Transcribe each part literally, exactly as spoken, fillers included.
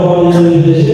འོ་ཡ། ད་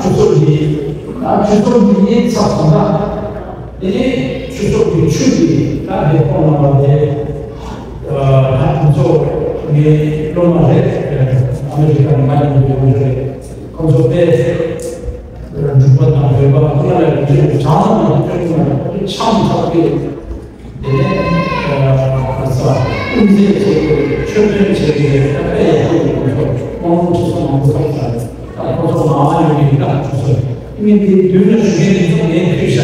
ཆུ་ཚོད་འདི། ད་ཆུ་ཚོད་འདི་གཉིས་ཚར་སོང་ད། དེ་ནས་ཆུ་ཚོད་ཀྱི་ཆུ་འདི་ད་དེ་ཁོང་ལ་བ་དེ། ད་ཁོང་ཚོ་ངའི་སློབ་མ་རེད། ཨ་མི་རི་ཀ་ནས་མ་ཡིན་པའི་ཁོང་ཚོ་རེད། ཁོང་ཚོ་དཔེ་སྒྲུབ་པ་དང་བོད་པ་སྔར་ལས་རིག་གཞུང་གི་གྲངས་ལ་མ་སྐྱོན་མ་ཆམ་ཆག་གི། དེ་ནས་ཨ་ས་ཀུན་གཟིགས་བྱེད་ཀྱི་ཡོད། ད་དཔེ་ཡག་པོ་ཡོད། ཁོང་ཚོ་དབང་ལུང་ཁྲིད་གསུམ་མང་པོ་ཚོགས་ཚར། ད་ཁོང་ཚོ་མང་མང་ཡོད་ཀྱི་ཡིན། ད་ཁོང་ཚོ་སྔོན་དེ་མདུན་ལ་བཞུགས་མཁན་དེ་ཚོ་ངས་ཕུལ་བཞག་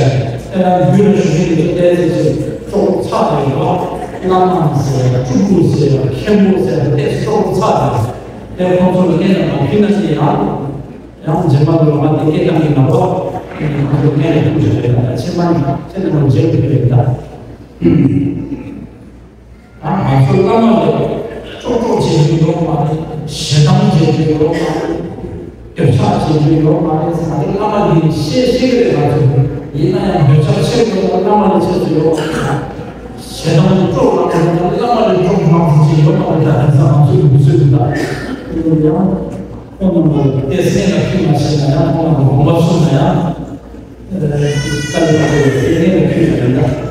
ཡིན། དེ་ལ་མདུན་ལ་བཞུགས་མཁན་དེ་ཚོ་ཏོག་ཙམ་ཅིག་སྤྲོ་པོ་ཚ་དེ་ཡོད་པ། བླ་མ་ཟེར་སྤྲུལ་སྐུ་ཟེར་མཁན་པོ་ཟེར་ཏོག་ཙམ་སྤྲོ་པོ་ཚ་དེ། དེ་ཁོང་ཚོ་ལ་སྙན་ལ་མ་ཕུལ་ན་ཅི་ཡང་། ཡང་རྗེས་མ་ལ་ང་དེ་སྐད་བཏང་གི་ན་བ། ཁོང་ཚོ་སྙན་ལ་ཕུལ་བཞག་རེད། ད་ཕྱི་མ་ནི་ཁྱེད་རྣམས་མཇལ་དགོས་རེད་ད། ང་ཚོ་བླ་མ་ལ་ཅོག་ཅོག་བྱེད་རྒྱུ་ཡོད་མ་རེད། ཞེ་སྡང་བྱེད་རྒྱུ་ཡོད་མ་རེད། འདོད་ཆགས་བྱེད་རྒྱུ་ཡོད་མ་རེད། ང་ཚོ་བླ་མ་འདི་ཤེས་ཤེས་ཀྱི་རེད། ང་ཚོ་ཡིན་ན་ཡང་འདོད་ཆགས་ཆེ་རུ་བླ་མ་ལ་ཆེ་ཚུལ་ཡོད་མ་རེད། ཞེ་སྡང་སྤྲོ་བ་བླ་མ་ལ་སྤྲོ་བ་མང་ཚོགས་ཀྱི་ཡོད་མ་རེད། ད་ང་ཚོ་ང་ཚོའི་ལུགས་སྲོལ་འདི་ད་ཡིན་ན་ཡང་ཁོང་རྣམ་པ་ལ་བལྟས་སེམས་ལ་ཁྱོད་མ་བྱས་ན་ཡང་ཁོང་རྣམ་པ་དགོངས་པ་ཚོམ་ན་ཡང་། ཨ་ལས་ཀ་ལས་ཀ་ལས་ཀ་ལས་ཀ་ལས་ཀ།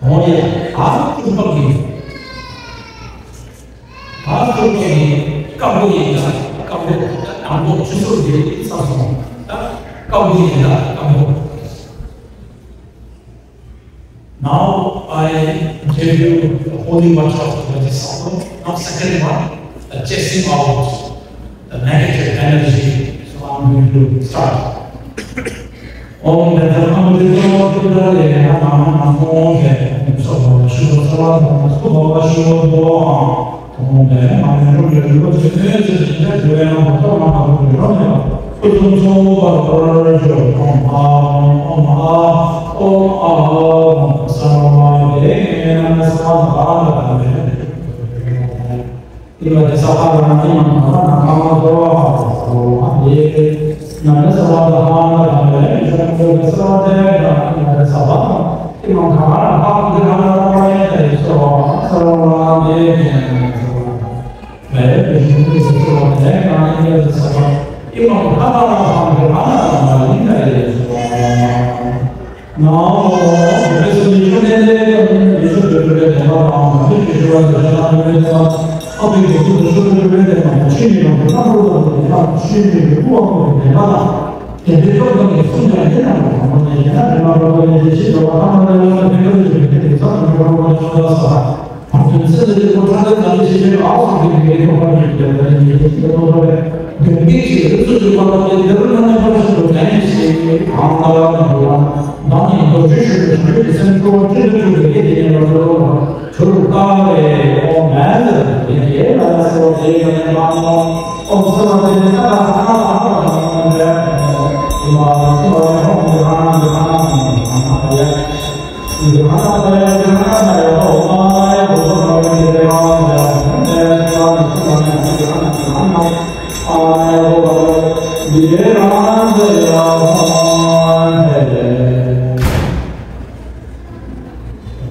འོ་ཡ། ཨ་ཐུག་པ་གི། ཨ་ཐུག་པ་གི་སྐམ་པོ་ཡིན་ད། སྐམ་པོ་དང་པོ་ཆུ་ཚོད་འདི་ཚར་སོང་། ད་སྐམ་པོ་ཡིན་ད། སྐམ་པོ། Now I give you holy water of the Holy Spirit. Now second one, the chasing out the negative energy. So I'm going to start. ॐ तत्सत्। अमृतोऽमृतधरे नमः। नमो ते। ॐ सदाशिव सदात्मक सदाशिव। ॐ ते।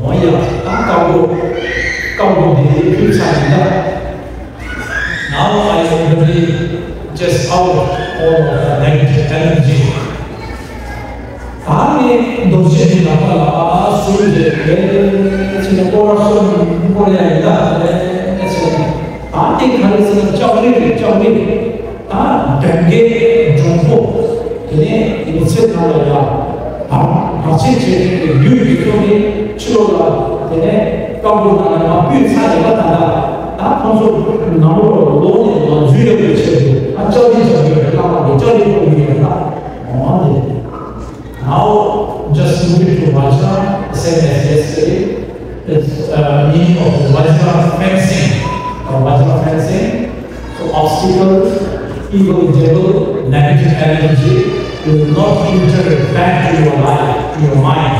འོ་ཡ། ད་བཀའ་བསྒོ། བཀའ་བསྒོ་འདི་ཕུལ་ཚར་ཡིན་ད། Now I am ready, just out all of the negative energy. ད་ནི་རྡོ་རྗེ་འདི་ལག་པ་ལ་ཟུར་བཞག་ལས་ཕྱི་ནས་སྐོར་ར་གསུམ་སྐོར་ཡ་ཡིན་ད་ལས་ཕྱི་ནས། ད་དེ་ག་རེ་ཟེར་ན་ལྕགས་རི་རེད། ལྕགས་རི། ད་གདོན་བགེགས་འབྱུང་པོ། དེ་ནས་མི་ཚེ་ནང་ལ་ཡ་བར་བར་ཆད་བྱེད་མཁན་གྱི་ཡུལ་གྱི་ཚོགས་ནི་ཕྱི་ལོགས་ལ་དེ་ནས་བཀའ་བསྒོ་ནང་ལ་མ་ཕུལ་ཚར་ཡོད་པ་ད་ལྟ། ད་ཁོང་ཚོ་ནང་ལོགས་ལ་ལོག་ནས་ལ་འཛུལ་ཡོད་པའི་ཆེད་དུ་ད་ལྕགས་རི་ལྕགས་རི་རེད། བླ་མ་གི་ལྕགས་རི་ཐོག་ཡོད་རེད་ད། འོ་དེ། Now, just move it to Vajra, same as yesterday. It's uh, meaning of Vajra fencing, or Vajra fencing. So obstacles, evil devil, negative energy will not enter back to your life, to your mind.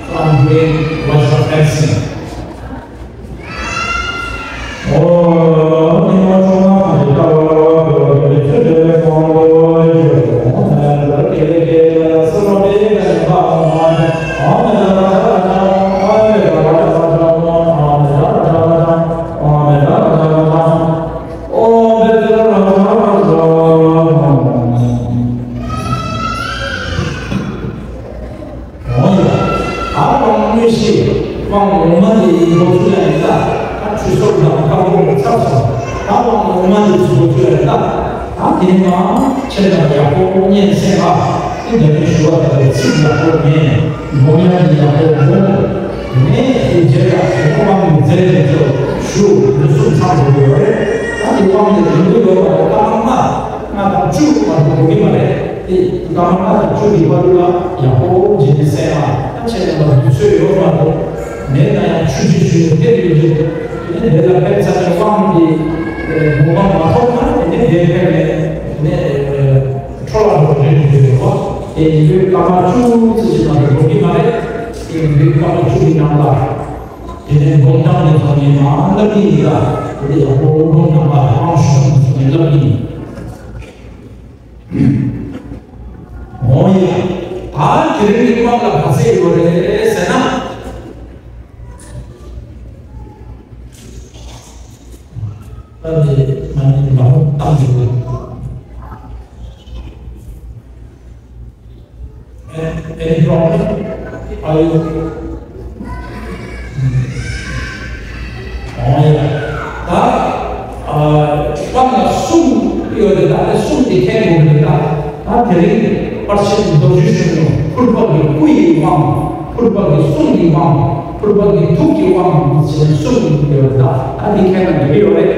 So I'm doing Vajra fencing. འོང་ཡ། ད་དབང་དངོས་གཞི་དབང་ངོ་མ་དེ་ཡིན་འགོ་ཚུགས་ཡ་ཡིན་ད། ད་ཆུ་སོགས་དང་ཁ་ཕོར་ཚབ་སོང་། ད་དབང་ངོ་མ་དེ་ཚུགས་འགོ་ཚུགས་ཡ་ཡིན་ད། ད་དེ་ནི་མ་ཁྱེད་རང་ཡག་པོ་ཉན་སེམས་པ། དེ་འདྲ་ནི་ཞུ་བ་ད་ལྟ་ཚིག་ཡག་པོ་ཉན། སྒོམ་ཡ་དེ་ཡག་པོ་སྒོམ། དེ་ནས་དེ་རྗེས་ལ་དེ་ནི་དབང་གི་རྫས་དེ་ཚོ་ཞུ། འདི་གསུམ་ཚང་དགོས་ཡོད་རེད། ད་དེ་དབང་དེ་རིང་དུ་ཡོད་པ་ལ་ད་དབང་ལྔ། ལྔ་དང་བཅུ་མ་གཏོགས་དགོས་ཀྱི་མ་རེད། དེ་སྐར་མ་ལྔ་དང་བཅུ་གི་བར་དུ་ལ་ཡག་པོ་བྱས་ནས་གསན་ཨ། ད་ཁྱེད་རྣམ་པ་དུས་ཚོད་ཡོད་མ་རེད། མེད་ན་ཡང་ཆུ་ཆུ་ཆུ་ནས་ཕེབས་ཡོད་རེད། དེ་ནས་འདི་ལ་ཕེབས་ཚར་ནས་དབང་གི་དགོངས་པ་མ་ཐོབ་ན་དེ་ནས་འདིར་ཕེབས་ནས་དེ་ནས་འཕྲོ་བརླག་འགྲོ་རེད་འདུག་རེད་བ། དེ་ཡིན་དུས་སྐར་མ་བཅུ་ཙམ་ཞིག་མ་གཏོགས་འགྲོ་གི་མ་རེད། དེ་ཡིན་དུས་སྐར་མ་བཅུ་གི་ནང་ལ་དེ་ནས་སྒོམ་སྟངས་ནས་ཚང་མས་མ་བསླབ་ཀྱི་ཡིན་ལ། དེ་ནས་ཡག་པོ་སྒོམ་སྟངས་ལ་དབང་ཞུ་སྟངས་ཚང་མས་བསླབ་ཀྱི་ཡིན། འོ་ཡ། ད་དེ་རིང་གི་དབང་ལ་ག་ཚད་ཡོད་རེད་ཟེར་ན། ད་དེ་ང་ནི་ལ་ཧོ་བཏང་གི་ཡོད། Any problem? Are you? ཨོ་ཡ། ད་ཨ་སྤང་ལ་གསུམ་ཡོད་རེད། ད་དེ་གསུམ་དེ་མཁྱེན་དགོས་རེད། ད་ད་དེ་རིང་པར་ཆེན་རྡོ་རྗེ་གཞོན་ནུ་ཕུར་པ་གི་སྐུ་ཡི་དབང་། ཕུར་པ་གི་གསུང་གི་དབང་། ཕུར་པ་གི་ཐུགས་ཀྱི་དབང་ཟེར་ནས་གསུམ་ཡོད་རེད། ད་ད་དེ་མཁྱེན་ན་འགྲིག་གི་ཡོད་རེད།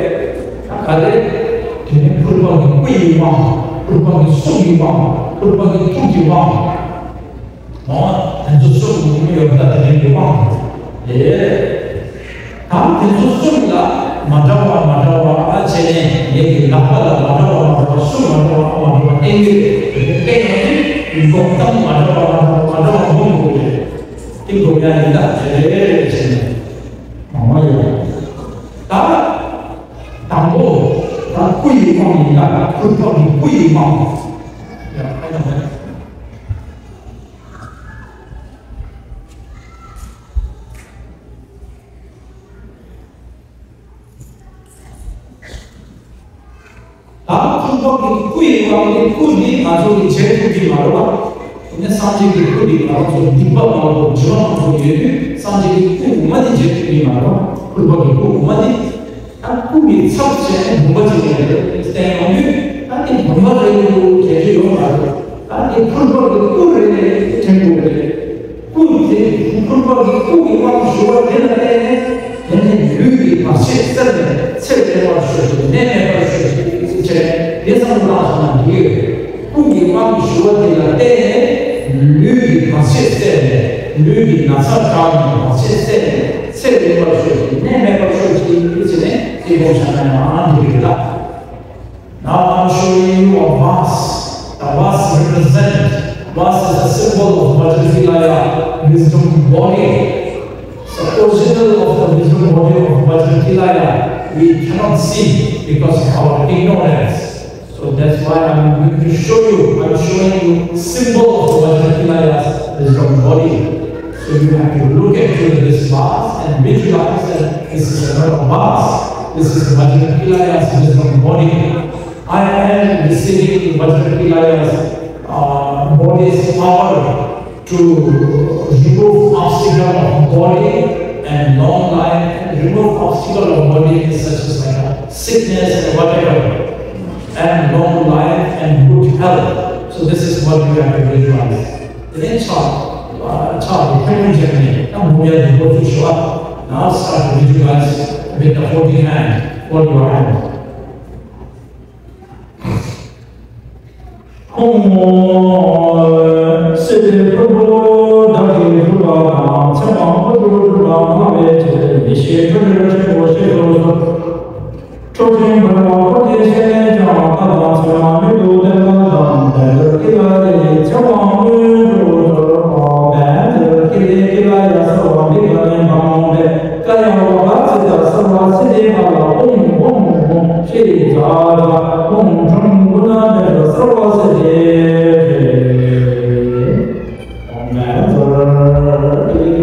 ད་ག་རེ། དེ་ནི་ཕུར་པ་གི་སྐུ་ཡི་དབང་། ཕུར་པ་གི་གསུང་གི་དབང་། ཕུར་པ་གི་ཐུགས་ཀྱི་དབང་། འོ། དེ་ཚོ་གསུམ་ཡོད་པ་དེ་རིང་གི་དབང་། ཨེ། ད་དེ་ཚོ་གསུམ་ལ་མ་འདྲ་བ་མ་འདྲ་བ་བྱས་ནས་ངེད་ཀྱི་ལག་པ་ལ་མ་འདྲ་བ་མ་འདྲ་བ་གསུམ་མ་འདྲ་བ་མ་འདྲ་བ་བསྟན་གྱི་རེད། བསྟན་ཡོང་དུས་སྒོམ་སྟངས་མ་འདྲ་བ་མ་འདྲ་བ་མ་འདྲ་བ་སྒོམ་དགོས་རེད། དེ་སྒོམ་ཡ་ཡིན་ད་དེ་རེད་བྱས་ནས་མང་བ་ཡོད། ད་དང་པོ་ད་སྐུ་ཡི་དབང་ཡིན་ད། ཕུར་པ་གི་སྐུ་ཡི་དབང་། ཡ་ཨ་ཡ་མ། ད་ཕུར་པ་གི་སྐུ་ཡི་དབང་གི་སྐུ་འདི་ང་ཚོ་གི་བྱེད་ཐུབ་ཀྱི་མ་རེད་བ། དེ་ནས་སངས་རྒྱས་ཀྱི་སྐུ་འདི་ང་ཚོ་སྡིག་པ་མང་པོ་སྒྲིབ་པ་མང་པོ་ཡོད་དུས་སངས་རྒྱས་ཀྱི་སྐུ་འོ་མ་འདི་བྱེད་ཐུབ་ཀྱི་མ་རེད་བ། ཕུར་པ་གི་སྐུ་འོ་མ་འདི། ད་སྐུ་གི་ཚབ་བྱས་ནས་བུམ་པ་ཅིག་ཡང་རེད་བསྟན་ཡོང་དུས་ད་འདི་བུམ་པ་རེད་འདུག་གལ་ཆེ་ཡོད་མ་རེད། ད་འདི་ཕུར་པ་གི་སྐུ་རེད་དྲན་དགོས་རེད། སྐུ་དེ་ཕུར་པ་གི་སྐུ་གི་དབང་ཞུ་བ་དེ་ལ་བརྟེན་ནས་དེ་ནི་ལུས་ཀྱི་བར་ཆད་སེལ་ནས་ཚེ་རིང་བར་ཤོག་ཅིག་ནད་མེད་པར་ཤོག་ཅིག་ཟེར་བྱས་ནས་དེ་བསམ་བློ་བཏང་སོང་ན་འགྲིག་གི་རེད། སྐུ་གི་དབང་ཞུ་བ་དེ་ལ་བརྟེན་ནས་ལུས་ཀྱི་བར་ཆད་སེལ་ནས་ལུས་ཀྱི་ན་ཚ་དྲག་ནས་བར་ཆད་སེལ་ནས་ཚེ་རིང་བར་ཤོག་ཅིག་ནད་མེད་པར་ཤོག་ཅིག་ཟེར་ནས་ Now I'm showing you a vase. The vase represent, vase is a symbol of Vajrakilaya, wisdom body. The original of the wisdom body of Vajrakilaya, we cannot see because of our ignorance. So that's why I'm going to show you, I'm showing you symbol of Vajrakilaya's wisdom body. So you have to look at this vase and visualize that this is a metal vase, this is Vajrakilaya's wisdom body. I am receiving Vajrakilaya's uh, body's power to remove obstacle of body and long life, and remove obstacle of body is such as like a sickness and whatever, and long life and good health. So this is what we have to visualize. Then cha, cha, the human journey, and we are going to show up. Now start to visualize with the holy hand, hold your hand. ཧཱུྃ། སྲིད་པའི་ཕུང་པོ་བདག་གིས་སྒྲུབ་པ་དང་། ཚེ་དབང་མངོན་དུ་གྱུར་པ་སྨྲ་བའི་ཕྱིར། ཡེ་ཤེས་འཕྲོ་འདུ་ཆེན་པོ་བཞེས་སུ་གསོལ། ཁྲོ་ཆེན་འབར་བ་འཁོར་འདས་སྐྱེ་གནས་ཀྱང་། ལྷ་དང་མཚན་མ་མྱུར་དུ་བསྟན་པ་དང་། བཛྲ་ཀཱི་ལ་ཡེ་ཚེ་དབང་མངོན་དུ་གྱུར་ཏོ། བཛྲ་ཀཱི་ལི་ཀཱི་ལ་ཡ་སརྦ་བི་གྷ་ནེ་བྷ་མོ་བཛྲ། ཀཱ་ཡ་ཝཱ་ཀ་ཙིཏྟ་སརྦ་སིདྡྷི་ཕ་ལ། ཨོཾ་ཨོཾ་ཨོཾ་ཤྲཱི་ཛཿ་ཛཿ། ཨོཾ་ཁྲོ་ཀུ་ཎ་ཉ་ཏྲ་སརྦ་སིདྡྷི་ཧྲཱིཿ། ཨོཾ། ཀཱི་ལི་ཀཱི་ལ་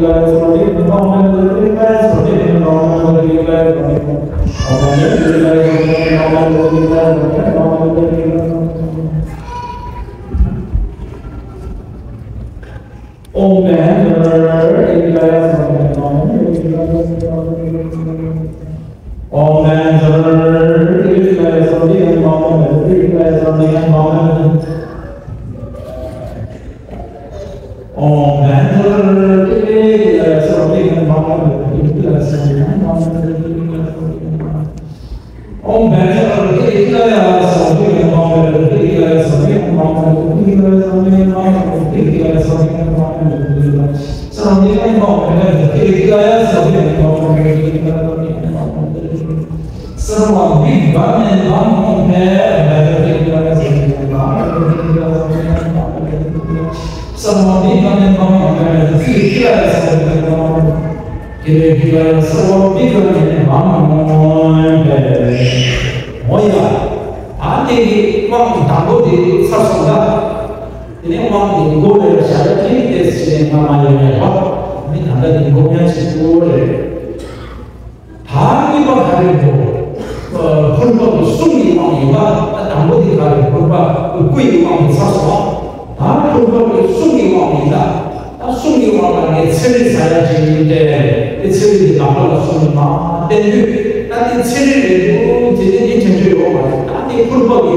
ཡ་སརྦ་བི་གྷ་ནེ་བྷ་མོ་བཛྲ། འོ་ཡ། ད་དེ་གི་དབང་དང་པོ་དེ་ཚར་སོང་ད། དེ་ནས་དབང་དེ་མགོ་ལ་བཞག་ཡ་དེ་ཏེས་ཞེས་ང་མ་ཡོང་ཡ་བ། མི་ད་ལྟ་དེ་མགོ་ཉག་ཅིག་པོ་རེད། ད་གཉིས་པ་ག་རེ་འགྲོ། ཕུར་པ་གི་གསུང་གི་དབང་ཡིན་པ། ད་དང་པོ་དེ་ག་རེ། ཕུར་པ་གི་སྐུ་ཡི་དབང་དེ་ཚར་སོང་། ད་ཕུར་པ་གི་གསུང་གི་དབང་ཡིན་ད། ད་གསུང་གི་དབང་ལ་ངས་ཚེ་རིལ་ཟ་ཡ་ཅིག་ཡིན་ཏེ། དེ་ཚེ་རིལ་དེ་ལག་པ་ལ་བཟུང་ནས་མར་བསྟན་དུས། ད་དེ་ཚེ་རིལ་རེད་འདུག་དེ་ནས་ནི་དྲན་རྒྱུ་ཡོད་མ་རེད། ད་དེ་ཕུར་པ་གི་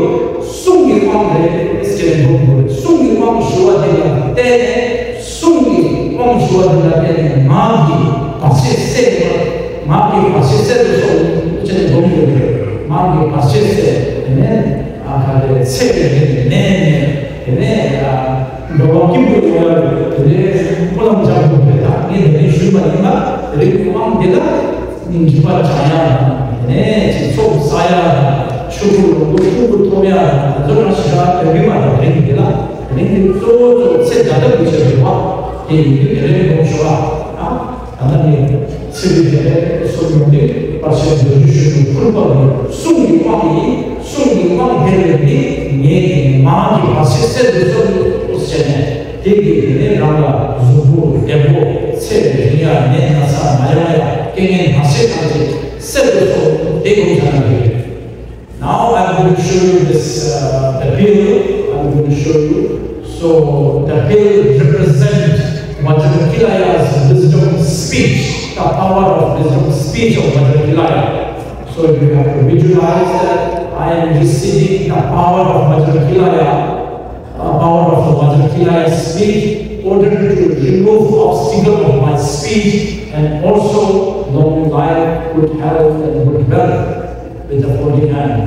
གསུང་གི་དབང་རེད་ཟེར་ནས་འདུག་དགོས་རེད། གསུང་གི་དབང་ཞུ་བ་དེ་ལ་བརྟེན་ནས། གསུང་གི་དབང་ཞུ་བ་དེ་ལ་བརྟེན་ནས་ངག་གི་བར་ཆད་སེལ་བ། ངག་གི་བར་ཆད་སེལ་དུ་སོང་ཟེར་ནས་འདུག་དགོས་རེད། ངག་གི་བར་ཆད་སེལ། དེ་ནས་ཨ་ག་རེ། ཚེ་རིལ་ནས་ནས་ནས། དེ་ནས་ཨ། འགྲོ་བ་སྐྱིད་པོ་ཡོང་ཡ་རེད། དེ་ནས་སྨོན་ལམ་རྒྱག་དགོས་རེད། ད་ངས་དེ་རིང་ཞུས་པ་ཡིན་ན། དེ་རིང་གི་དབང་འདི་ལ་སྙིང་རྗེ་པ་སྦྱང་ཡ་དང་། དེ་ནས་ཅིག་ཚོགས་བསགས་ཡ་དང་། ཆོས་སྐུ་ལོངས་སྐུ་ཐུགས་སྐུ་ཐོབ་ཡ་དང་། དེ་ཚོ་རང་ཞེ་དྲག་དོན་གྱི་མ་རེད། དེ་རིང་འདི་ལ། དེ་རིང་འདི་གཙོ་བོ་གཙོ་བོ་ཚེ་བརྒྱ་ད་གུས་ཕྱག་འབུལ་བ། དེ་ཡིན་དུས་དེ་རིང་ལོངས་ཤོག་ཨ། ད་ནི་ཚེ་འདི་དེ་ལས་སོ་ཡོང་དུས་བར་ཆད་སྒྲོལ་རྒྱུ་ཞུ་རྒྱུ། ཕུར་པ་གི་གསུང་གི་དབང་ཡིན། གསུང་གི་དབང་དེ་ལས་ནི་ངའི་ངག་གི་བར་ཆད་སེལ་དུ་གསོལ་དུ་བྱས་ནས། དེ་གི་དེ་ནས་རང་ལ་གཟུགས་པོ་བདེ་པོ། ཚེ་རིང་ཡ། ནད་ན་ཚ་མ་ཡོང་ཡ། རྐྱེན་ངན་སྣ་ཚོགས་ཐམས་ཅད་སེལ་དུ་གསོལ། དེ་དགོངས་བཞག་ན་འགྲིག་རེད། Now I'm going to show you this, uh, the pill. I'm going to show you. So the pill represents Vajrakilaya's wisdom speech, the power of wisdom speech of Vajrakilaya. So you have to visualize that I am receiving the power of Vajrakilaya, uh, power of the Vajrakilaya speech, order to remove obstacle of my speech, and also long life, good health, and good wealth with the holy hand.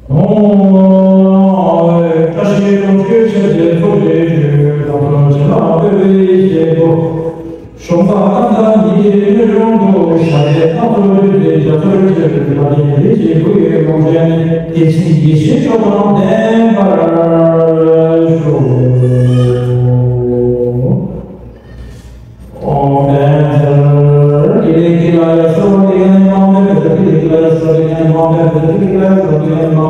ཨོཾ། བཀྲ་ཤིས་ལོངས་སྤྱོད་ཆེ་བསྟོད་ཚོགས་ཀྱི་མཆོག། བདག་སོགས་བྱིན་རླབས་སྤེལ་བའི་ཡེ་ཤེས་སྐུ། གཞོམ་བཟའ་རྣམ་དག་ཉིད་ ཡུལ་ལུང་དུ་ཤ་རྒྱས་ཐག་ཚོ་རྒྱུད་དེ་རྒྱ་མཚོར་བརྗོད་པའི་བླ་མའི་རིགས་ཀྱི་བུ་ཡི་ལོངས་སྤྱོད་ནི་དེ་བཞིན་ཡེ་ཤེས་མཆོག་དང་ལྡན་པར་ཤོག་ཨོཾ་བཛྲ་ཀཱི་ལི་ཀཱི་ལ་ཡ་སྭ་བྷཱ་ཀཱི་ལ་ཡ་མ་ཧཱ་བཛྲ་ཀཱི་ལི་ཀཱི་ལ་ཡ་སྭ་བྷཱ་ཀཱི་ལ་ཡ་མ་ཧཱ་བཛྲ་ཀཱི་ལི་ཀཱི་ལ་ཡ་སྭ་བྷཱ་ཀཱི་ལ་ཡ་མ་ཧཱ་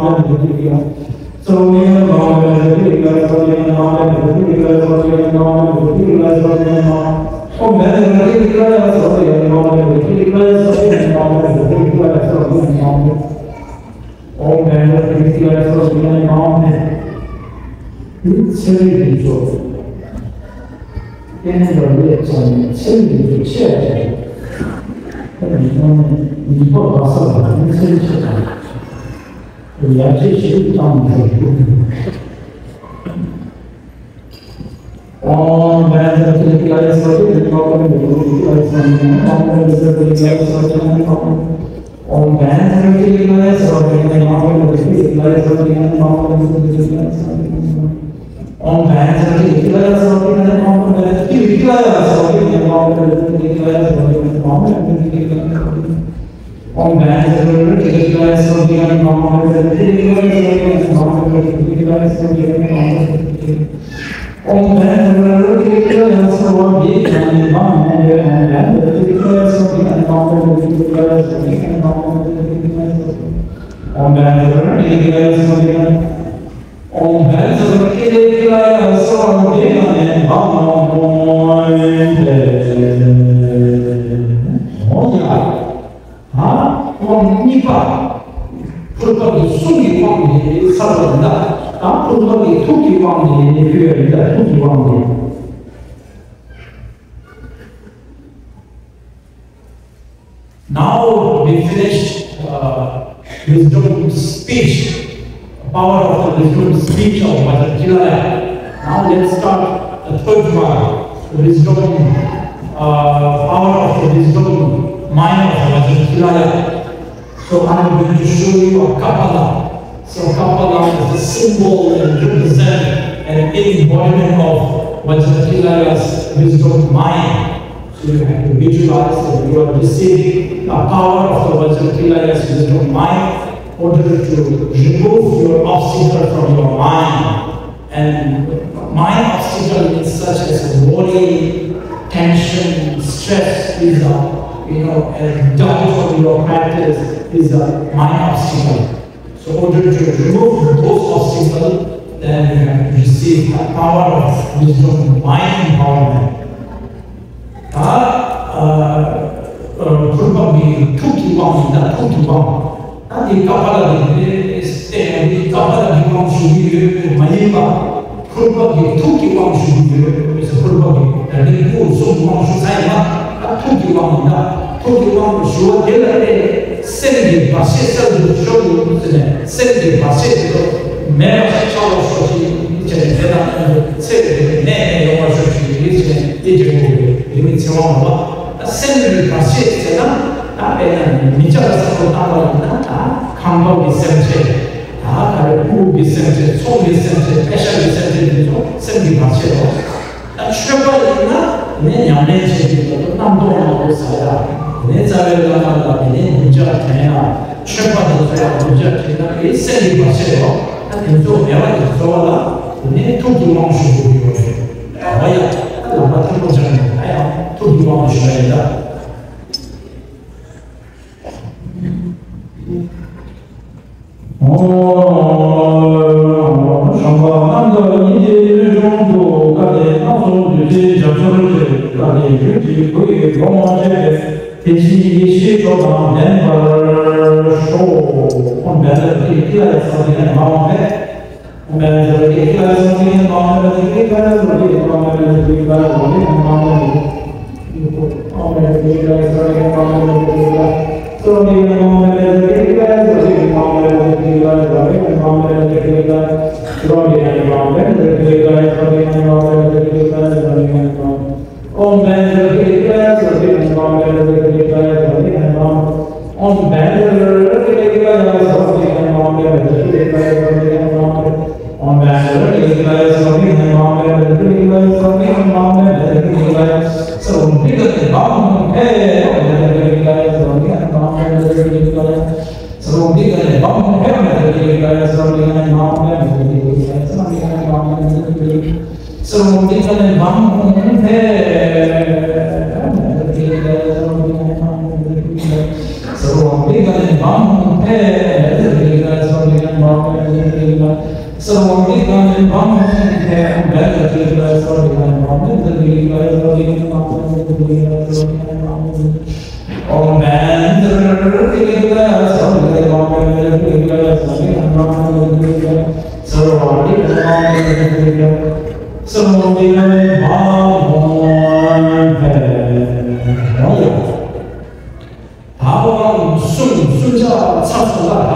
བཛྲ་ཀཱི་ལི་ཀཱི་ལ་ཡ། ཨོཾ་བཛྲ་ཀཱི་ལི་ཀཱི་ལ་ཡ་སྭ་བྷཱ་ཀཱི་ལ་ཡ་མ་ཧཱ་བཛྲ་ཀཱི་ལི་ཀཱི་ལ་ཡ་སྭ་བྷཱ་ཀཱི་ལ་ཡ་སྭ་བྷཱ་ཀཱི་ལ་ཡ། ད་དབང་གཉིས་པ། ཕུར་པ་གི་གསུང་གི་དབང་གིས་ཚར་བ་ཡིན་ད། ད་ཕུར་པ་གི་ཐུགས་ཀྱི་དབང་གིས་ཕུལ་བ་ཡིན་ད། ཐུགས་ཀྱི་དབང་གིས། Now we finished uh, wisdom speech, power of the wisdom speech of Vajraketuya. Now let's start the third one, the wisdom, uh, power of the wisdom mind of Vajraketuya. So I'm going to show you a Kapala. So Kapala is a symbol and represent an embodiment of Vajraketuya's wisdom mind. So you have to visualize that you are receiving the power of the Vajraketuya's wisdom mind in order to remove your obstacle from your mind. And mind obstacle is such as worry, tension, stress is a, you know, a doubt of your practice is a mind obstacle. So in order to remove those obstacles, then you have to receive the power of wisdom, mind empowerment. ད་ཕུར་པ་གི་ཐུགས་ཀྱི་དབང་ཡིན་ད། ཐུགས་ཀྱི་དབང་། ད་འདི་ཀ་པ་ལ་གི་བསྟན་ཡ་འདི་ཀ་པ་ལ་གི་དབང་ཞུ་གི་ཡོད་མ་ཡིན་པ། ཕུར་པ་གི་ཐུགས་ཀྱི་དབང་ཞུ་གི་ཡོད་མ་ཟེར། ཕུར་པ་གི་ད་ནི་སྐུ་གསུང་དབང་ཞུ་ས་ཡིན་ན་ད་ཐུགས་ཀྱི་དབང་ཡིན་ད། ཐུགས་ཀྱི་དབང་ཞུ་བ་དེ་ལ་བརྟེན་སེམས་ཀྱི་བར་ཆད་སེལ་དུ་ཤོག་ཡོད་ཟེར་ནས་སེམས་ཀྱི་བར་ཆད་དེ་ཚོ་མེད་པ་ཞིག་ཆགས་ལོག་ཤོག་ཅིག་ཡིན་ཟེར་ནས་དེ་དང་ཚེ་རིང་ནས་ནས་ཡོང་བ་ཤོག་ཅིག་ཡིན་ཟེར་ནས་དེ་བྱེད་དགོས་པའི་རིགས་ནི་ཚེ་དབང་ལ་བ། ད་སེམས་ཀྱི་བར་ཆད་ཟེར་ན་ད་དཔེར་ན་མི་སྐྱ་ལ་བསམ་བློ་བཏང་བ་ཡིན་ན་ད་ཁམས་པ་གི་སེམས་ཅན། ད་ག་རེ་དབུགས་ཀྱི་སེམས་ཅན། ཚོགས་ཀྱི་སེམས་ཅན། པེ་ཤ་གི་སེམས་ཅན་དེ་ཚོ་སེམས་ཀྱི་བར་ཆད་རེད། ད་ཆོས་པ་ཡིན་ན་ནི་ཉམས་ལེན་བྱེད་ཀྱི་ཡོད་པ་རྣམ་རྟོག་ཡང་ཡོད་ས་ཡ། དེ་ནས་རྩ་བའི་བླ་མ་ལ་དེ་ནས་སྡིངས་ཆ་དྲན་ཡ། ཆོས་པ་དེ་ཚོ་ཡང་སྡིངས་ཆ་དྲན་ན་དེ་སེམས་ཀྱི་བར་ཆད་རེད། ད་དེ་ཚོ་མེད་པ་དེ་གཙོ་བོ་ལ་དེ་ནས་ཐུགས་ཀྱི་དབང་ཞུ་དགོས་ཀྱི་ཡོད་རེད། ད་བ་ཡ་ད་ལམ་པ་ཐིམ་པོ་སྦྱངས་ནས་ད་ཡང་ཐུགས་ཀྱི་དབང་དུ་ཞུ་ཡ་ཡིན་ད། ཨོ། བྱམས་པ་རྣམ་དག་ཉིད་ཀྱི་ཡུལ་ལྗོངས་སུ་བཀའ་བརྒྱད་སྣ་ཚོགས་འདུས་བྱས་རྒྱ་མཚོར་བཅས་བཀའ་བརྒྱད་རྒྱུད་ཀྱི་སྐུ་ཡི་ལོངས་སྤྱོད་པའི་དེ་བཞིན་ཡེ་ཤེས་མཆོག་དང་ལྡན་པར་ཤོག་ཨོཾ་བཛྲ་ཀཱི་ལི་ཀཱི་ལ་ཡ་སྭ་བྷཱ་ཀཱི་ལ་ཡ་མ་ཧཱ་བཛྲ་ཀཱི་ལ་ཡ་སྭ་བྷཱ་ཀཱི་ལ་ཡ་མ་ཧཱ་བཛྲ་ཀཱི་ལ་ཡ་སྭ་བྷཱ་ཀཱི་ལ་ཡ་སྭ་བྷཱ་ཀཱི་ལ་ཡ་སྭ་བྷཱ་ཀཱི་ལ་ཡ། ད་དབང་གསུམ་གསུམ་ཆ་ཚར་སོང་ལ། ད་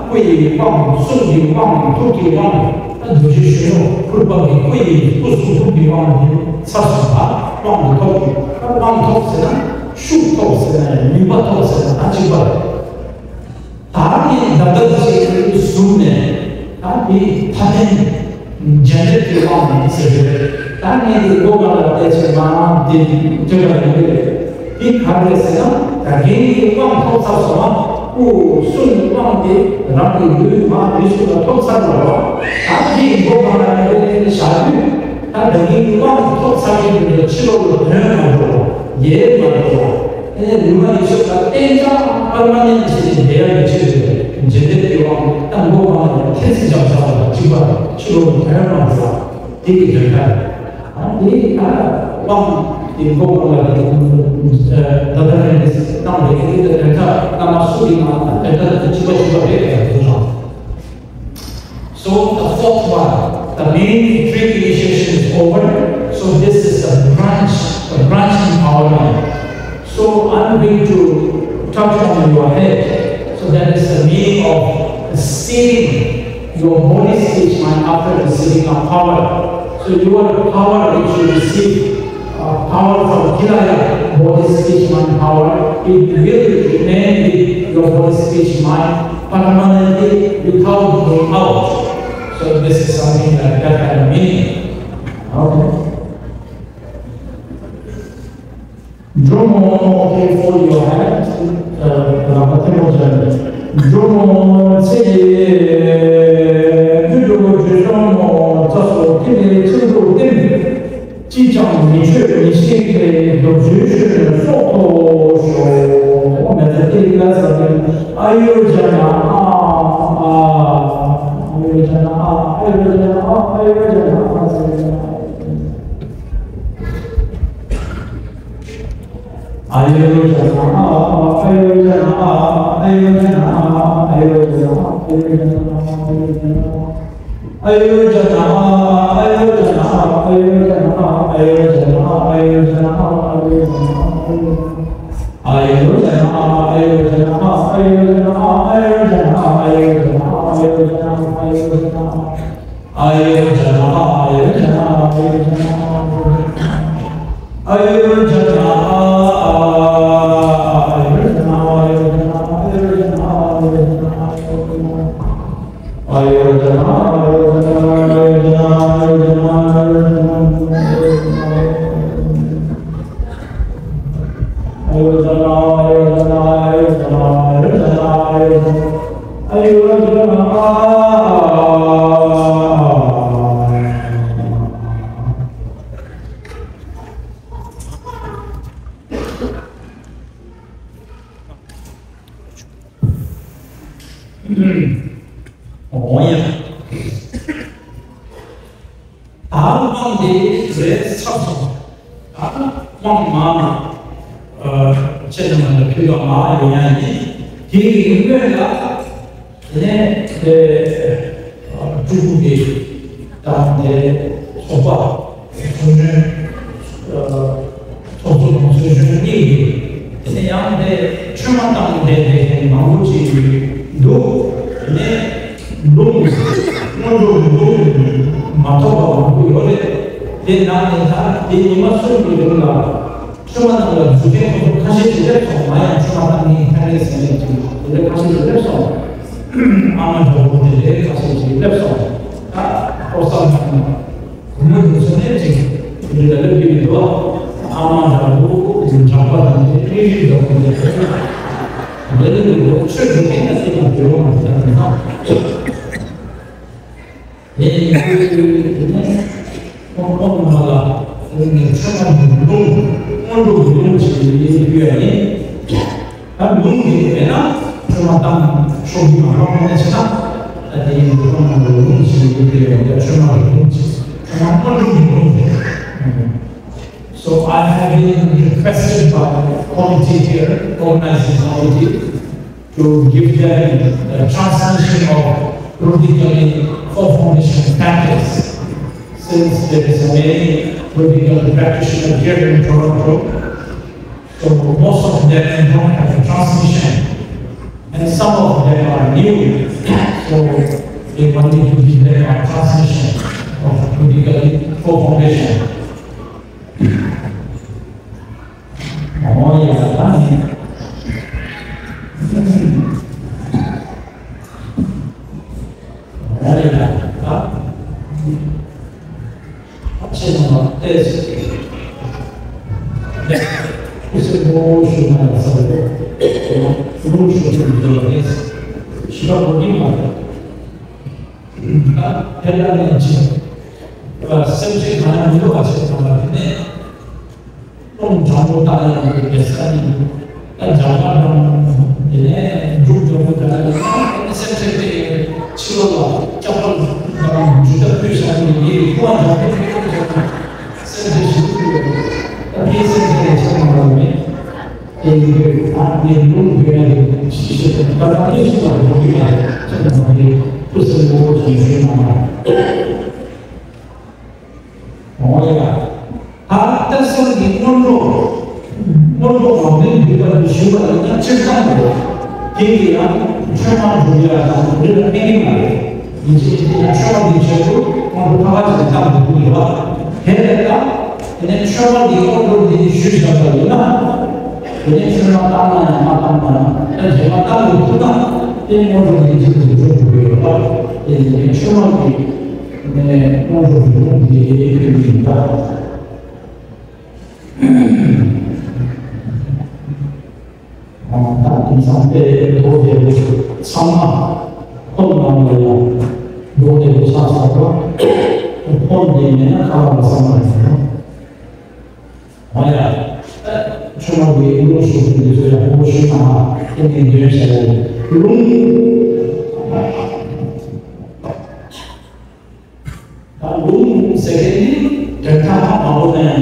སྐུ་ཡི་དབང་། གསུང་གི་དབང་། ཐུགས་ཀྱི་དབང་། ད་རྡོ་རྗེ་གཞོན་ནུ་ཕུར་པ་གི་སྐུ་ཡི་སྐུ་གསུང་ཐུགས་ཀྱི་དབང་དེ་ཚར་སོང་ལ། དབང་གི་ཐོབ་ཀྱི། ད་དབང་ཐོབ་ཟེར་ན་ཤུགས་ཐོབ་ཟེར་ན་ནུས་པ་ཐོབ་ཟེར་ན་ད་གཅིག་པ་རེད། ད་ནི་ད་ལྟ་ཅིག་བཟུང་ནས་ད་དེ་ཐ་མལ་འཇམ་འདེབས་ཀྱི་དབང་ཟེར་གྱི་རེད། ད་ངས་འདི་མགོ་སྒང་ལ་བལྟས་ཚེ་མ་འདི་འདྲ་བ་ཡོང་གི་རེད། འདི་ག་རེ་ཟེར་ན། ད་གིན་གྱི་དབང་ཐོབ་ཚར་སོང་ན། སྐུ་གསུང་དབང་དེ་རང་གི་ལུས་མ་འདི་ཚོ་ལ་ཐོབ་ཚར་བ་རེད། ད་འདི་མགོ་སྒང་ལ་ཡོང་གི་རེད་བཞག་དུས། ད་ད་གིན་གྱི་དབང་ཐོབ་ཚར་གྱི་འདུག་ཕྱི་ལོགས་ལ་ཐོན་མ་འགྲོ་བ། ཡལ་མ་འགྲོ་བ། ཨེ་ནས་ལུས་མ་ཡི་ཆོས་ལ་བརྟན་འཇགས་པར་མ་ནས་བྱེད་ཅིང་བདེ་བ་ཡི་ཆེད་དུ་འཇིན་དེ་ཡོང་། ད་མགོ་མ་ལ་ཐེ་ཚིག་འཇམ་ས་ལ་གཅིག་པ་ཕྱི་ལོགས་ལ་ཐོན་མ་འགྲོ་བ། དེ་གི་དོན་དག་ཨ་དེ་ད་དབང་དེ་མགོ་མ་ལ་དེ་ད་ལྟ་རེ་ནས་བཏང་བའི་དེ་དོན་དག་ན་མ་སུ་གི་ནང་ད་དོན་དག་དེ་གཅིག་པ་གཅིག་པ་རེད་ཡ་དེ་དང་། So the fourth one, the main three initiation is over. So this is the branch, the branch empowerment. So I'm going to touch on your head. So that is the meaning of sealing your body, speech, mind after receiving a power. So your power which you receive, uh, power from Kilaya, body, speech, mind power, it will remain with your body, speech, mind permanently without going out. So this is something like that kind of meaning. Okay. འགྲོ་མོ། Okay, fold your hands. ཨ། རང་ལ་ཐལ་མོ་སྦྱར། འགྲོ་མོ་ཚེ་འདི་ཡི་དུས་སུ་འགྲོ་མོ་རྩ་སོ་ཐིམ་ལས་ཚུལ་དུ་བསྟིམ། ཅིས་ཀྱང་མི་ཆོད་མི་ཤེས་པའི་རྡོ་རྗེའི་ཞོལ་ནས་སྲོག་ཐོབ་ཤོག་མེ་ཏོག་ཏི་ལ་ས་ཏི། ཨ་ཡོ་ཇ་ན་ཨ། ཨ་ཡོ་ཇ་ན་ཨ། ཨ་ཡོ་ཇ་ན་ཨ། ཨ་ཡོ་ཇ་ན་ཨ། འོང་ཡ། ད་དབང་དེ་རེད་ཚར་སོང་། ད་དབང་མ་ཨ་ཁྱེད་རྣམས་ལ་ཕུལ་བ་མ་ཡོང་ཡ་ཡིན། དེའི་སྔོན་ལ་དེ་ནས་དེ་སྤྲུལ་སྐུ་དེ་དང་དེ་ཚོགས་པ་ཚོགས་གཞོན། ཚོགས་གཙོ་དང་ཚོགས་གཞོན་གཉིས་ཡོད། དེ་ནས་ཡང་དེ་ཆོས་མ་བཏང་དེ་དེ་མང་པོ་ཅིག་འདུག་དེ་ནས་ལུང་སྔོན་འགྲོ་གི་ལུང་མ་ཐོབ་པ་མང་པོ་ཡོད་རེད། དེ་ནང་ནས་ད་དེ་ཉི་མ་གསུམ་གྱི་རིང་ལ་ཆོས་མ་བཏང་ལ་རྫུ་འཕྲུལ་ཁོ་ཚོ་ཁ་ཤས་ཅིག་སླེབས་སོང་། ང་ཡང་ཆོས་མ་བཏང་ངས་ཐད་ཀའི་ཟེར་ནས་ཅིག་དེ་འདྲ་ཁ་ཤས་ཅིག་སླེབས་སོང་། ཨ་མ་འདྲ་པོ་དེ་འདྲའི་ཁ་ཤས་ཅིག་སླེབས་སོང་། ད་ཨོ་སམ་ཁང་། བུ་མོ་དེ་ཚོ་ནས་ཅིག་འདི་ལ་སླེབས་ཀྱི་མི་འདུག་ཨ་མ་འདྲ་པོ་འཇམ་པ་དང་དེ་ཨེ་རི་འདྲ་པོ་དེ་ཚོ་ལས་ལས་འདུག་ཆོས་དེ་ཐེངས་ལ་སེམས་ལ་འགྱུར་བ་མ་བྱུང་ན། དེ་ཡིན་དུས་དེ་ནས་ཁོང་ཁོང་མ་ལ་དེ་ནས་ཆོས་ཁང་གི་ལུང་སྔོན་འགྲོ་གི་ལུང་ཅིག་ཡོད་ཡིན། ད་ལུང་དེ་མེད་ན། ཆོས་མ་བཏང་ཤོག་གི་མ་རོགས་ནས་ཆེ་ན། ད་དེ་ཡིན་འགྲོ་ན་ལོ་ལུང་ཞིག་ཡོད་དེ་ཡོད། ད་ཆོས་མ་རོགས་ལུང་ཞིག་ཆོས་མ་མ་འགྲོ་གི་ལུང་ཞིག So I have been requested by the committee here, organizing committee, to give them the transmission of Rudikali four foundation pamphlets, since there is a many Rudikali practitioners here in Toronto. So most of them don't have a transmission, and some of them are new. So they want me to give them a transmission of Rudikali four foundation. Oh, yeah. Oh, yeah. ཨ་ཕྱི་ནང་ལ་བལྟས་ཚེ། ཁུ་སིམ་པོ་ཞུ་ན་ཡང་ས་རེད། ལུང་ཞུ་ཚུལ་འདི་ལ་བལྟས་ཚེ། ཞི་བ་གོ་གི་མ་རེད། ད་དེ་ལ་ནས་ཅི། སེམས་ཅན་གང་ཡང་མི་འདུག་པ་ཆེ་གང་ལ་དེ་ནས། སྟོང་དྲང་པོ་ལྟ་ཡང་མི་འདུག་པས་ས་ནི་འདུག་ད་འཇམ་དཔལ་དང་དེ་ནས་འབྲུག་འཇམ་པོ་དང་དེ་ནས་སེམས་ཁྲལ་དེ་ཕྱི་ལོགས་ལ་སྐྱབས་པ་དང་འཇུག་པ་ཕུལ་བཞག་ནས་ཡིད་ཀྱི་ཁུ་བ་འཇམ་པོ་ཕུལ་བཞག་ན་སེམས་ཁྲལ་ཞིག་ཏུ་ཡོད། ད་དེའི་སེམས་ཁྲལ་ལས་ཆེ་བ་མ་རེད། དེ་ཡིན་དུས་ད་ངས་ལུང་དགོས་ཡ་དེ་ཞིག་ཤེས་ཐུབ་པ་དང་དེ་ཞིག་ལ་ལུང་དགོས་ཡ་དེ་ཆེ་བ་མ་རེད། ཁུ་སིམ་པོ་བྱས་ནས་ཤོད་གནང་བ། འོ་ཡ། ད་ལྟ་སང་གི་སྔོན་འགྲོ། སྔོན་འགྲོ་དང་ལྡན་འདུས་པ་དེ་ཞུས་པ་ཡིན་ན་སྤྱིར་བཏང་རེད། དེ་གི་ཡང་ཆོས་མ་འགྲུབ་ཡ་དང་འདི་ལ་ཕན་གྱི་མ་རེད། ཡིན་གཅིག་མིན་གཅིག་ཡང་ཆོས་མ་འདི་ཆེད་དུ་སྔོན་འགྲོ་ཐ་བ་ཅིག་བཏང་དགོས་ཀྱི་ཡོད་པ། དེ་ལས་ད། དེ་ནས་ཆོས་མ་འདི་སྔོན་འགྲོ་འདི་ཞུས་བཞག་པ་ཡིན་ན། དེ་ནས་ཆོས་མ་བཏང་ན་ཡང་མ་བཏང་ན་ཡང་ད་རྗེས་མ་བཏང་དགོས་ཐུག་ན་དེ་སྔོན་འགྲོ་འདི་གཅིག་ཏུ་འགྲོ་དགོས་ཀྱི་ཡོད་པ། དེ་ནས་ཆོས་མ་འདི། ནས་དངོས་གྲུབ་ཀྱི་ལུང་དེ་ཕུལ་གྱི་ཡིན་པ། ད་དེང་སང་དཔེ་མདོ་སྡེ་པ་ཚང་མ་ཁོ་ནང་ལ་ཡང་མདོ་སྡེ་པ་ཆགས་ཚར་བ། ཁོ་འདི་མེད་ན་ཁ་ལག་ལ་བསམ་པ་ཡིན་ནོ། འོ་ཡ། ཆུང་མ་བའི་ལུང་ཞུ་མཁན་འདི་ཚོ་ཡང་ཁོ་ཞུ་ན་ཨེ་ནས་འདོན་བྱས་ལུང་། ད་ལུང་ཟེར་མཁན་འདི་དོན་དག་མང་པོ་ན་ཡང་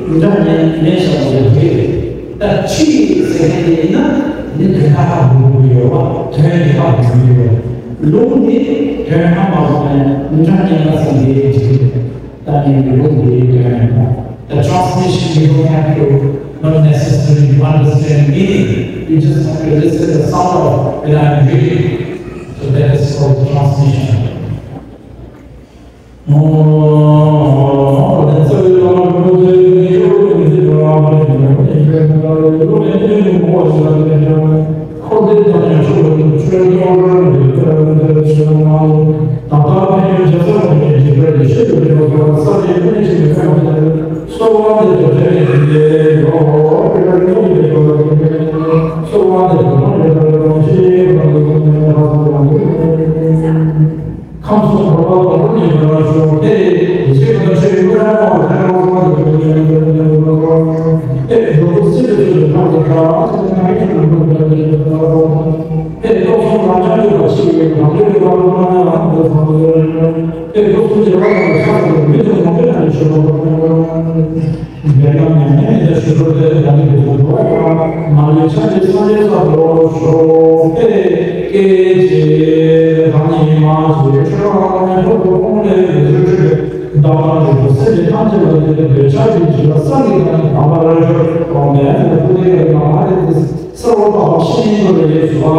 འདུག་འདྲ་མཉམ་མེད་བྱ་བ་ཡོད་དེ། ད་ཁྲིད་ཟེར་མཁན་འདི་ཡིན་ན་འདི་དོན་དག་ཧ་གོ་གི་ཡོད་པ། དོན་འདི་ཧ་གོ་གི་ཡོད། ལུང་འདི་དོན་ཧ་མ་གོ་ན་ཡང་འདྲ་མཉམ་པ་ཙམ་འདི་ཡིན་གྱི། ད་ནི་ལུང་འདི་དོན། The transmission, you don't have to not necessarily to understand meaning. You just have to listen the sound of when I'm reading. So that is called transmission. འབད་རྣམ་ཉམས་ལེན་མི་བྱ་ཞུ་རོགས་ཏེ་ཡང་ནི་དེ་ཚོ་འགྲོ་བ་ཡང་མ་ལུས་ཕྱག་རྒྱའི་སངས་རྒྱས་ས་ལོ་ཞོག་ཏེ་སྐད་ཅིག་ད་ནི་མ་ཞུ་ཁྲོ་ནས་ཐོག་ཏུ་ཀོང་ལས་ཡོད་ཚུལ་ཁྲིད་པའི་བདག་དང་འབྲས་བུ་སེམས་ཅན་ཐམས་ཅད་ལ་དེ་ལྟར་འདོད་ཆགས་ཀྱི་འཇིགས་པ་བསམ་གྱིས་ཀྱང་དག་པར་གྱུར་ཏོ། མེད་པའི་སྐུ་དེ་ཡང་མ་ཧ་རེ་ཏི། གསལ་བ་དག་པ་ཤིན་ཏུ་རེ་ཞུ་བ་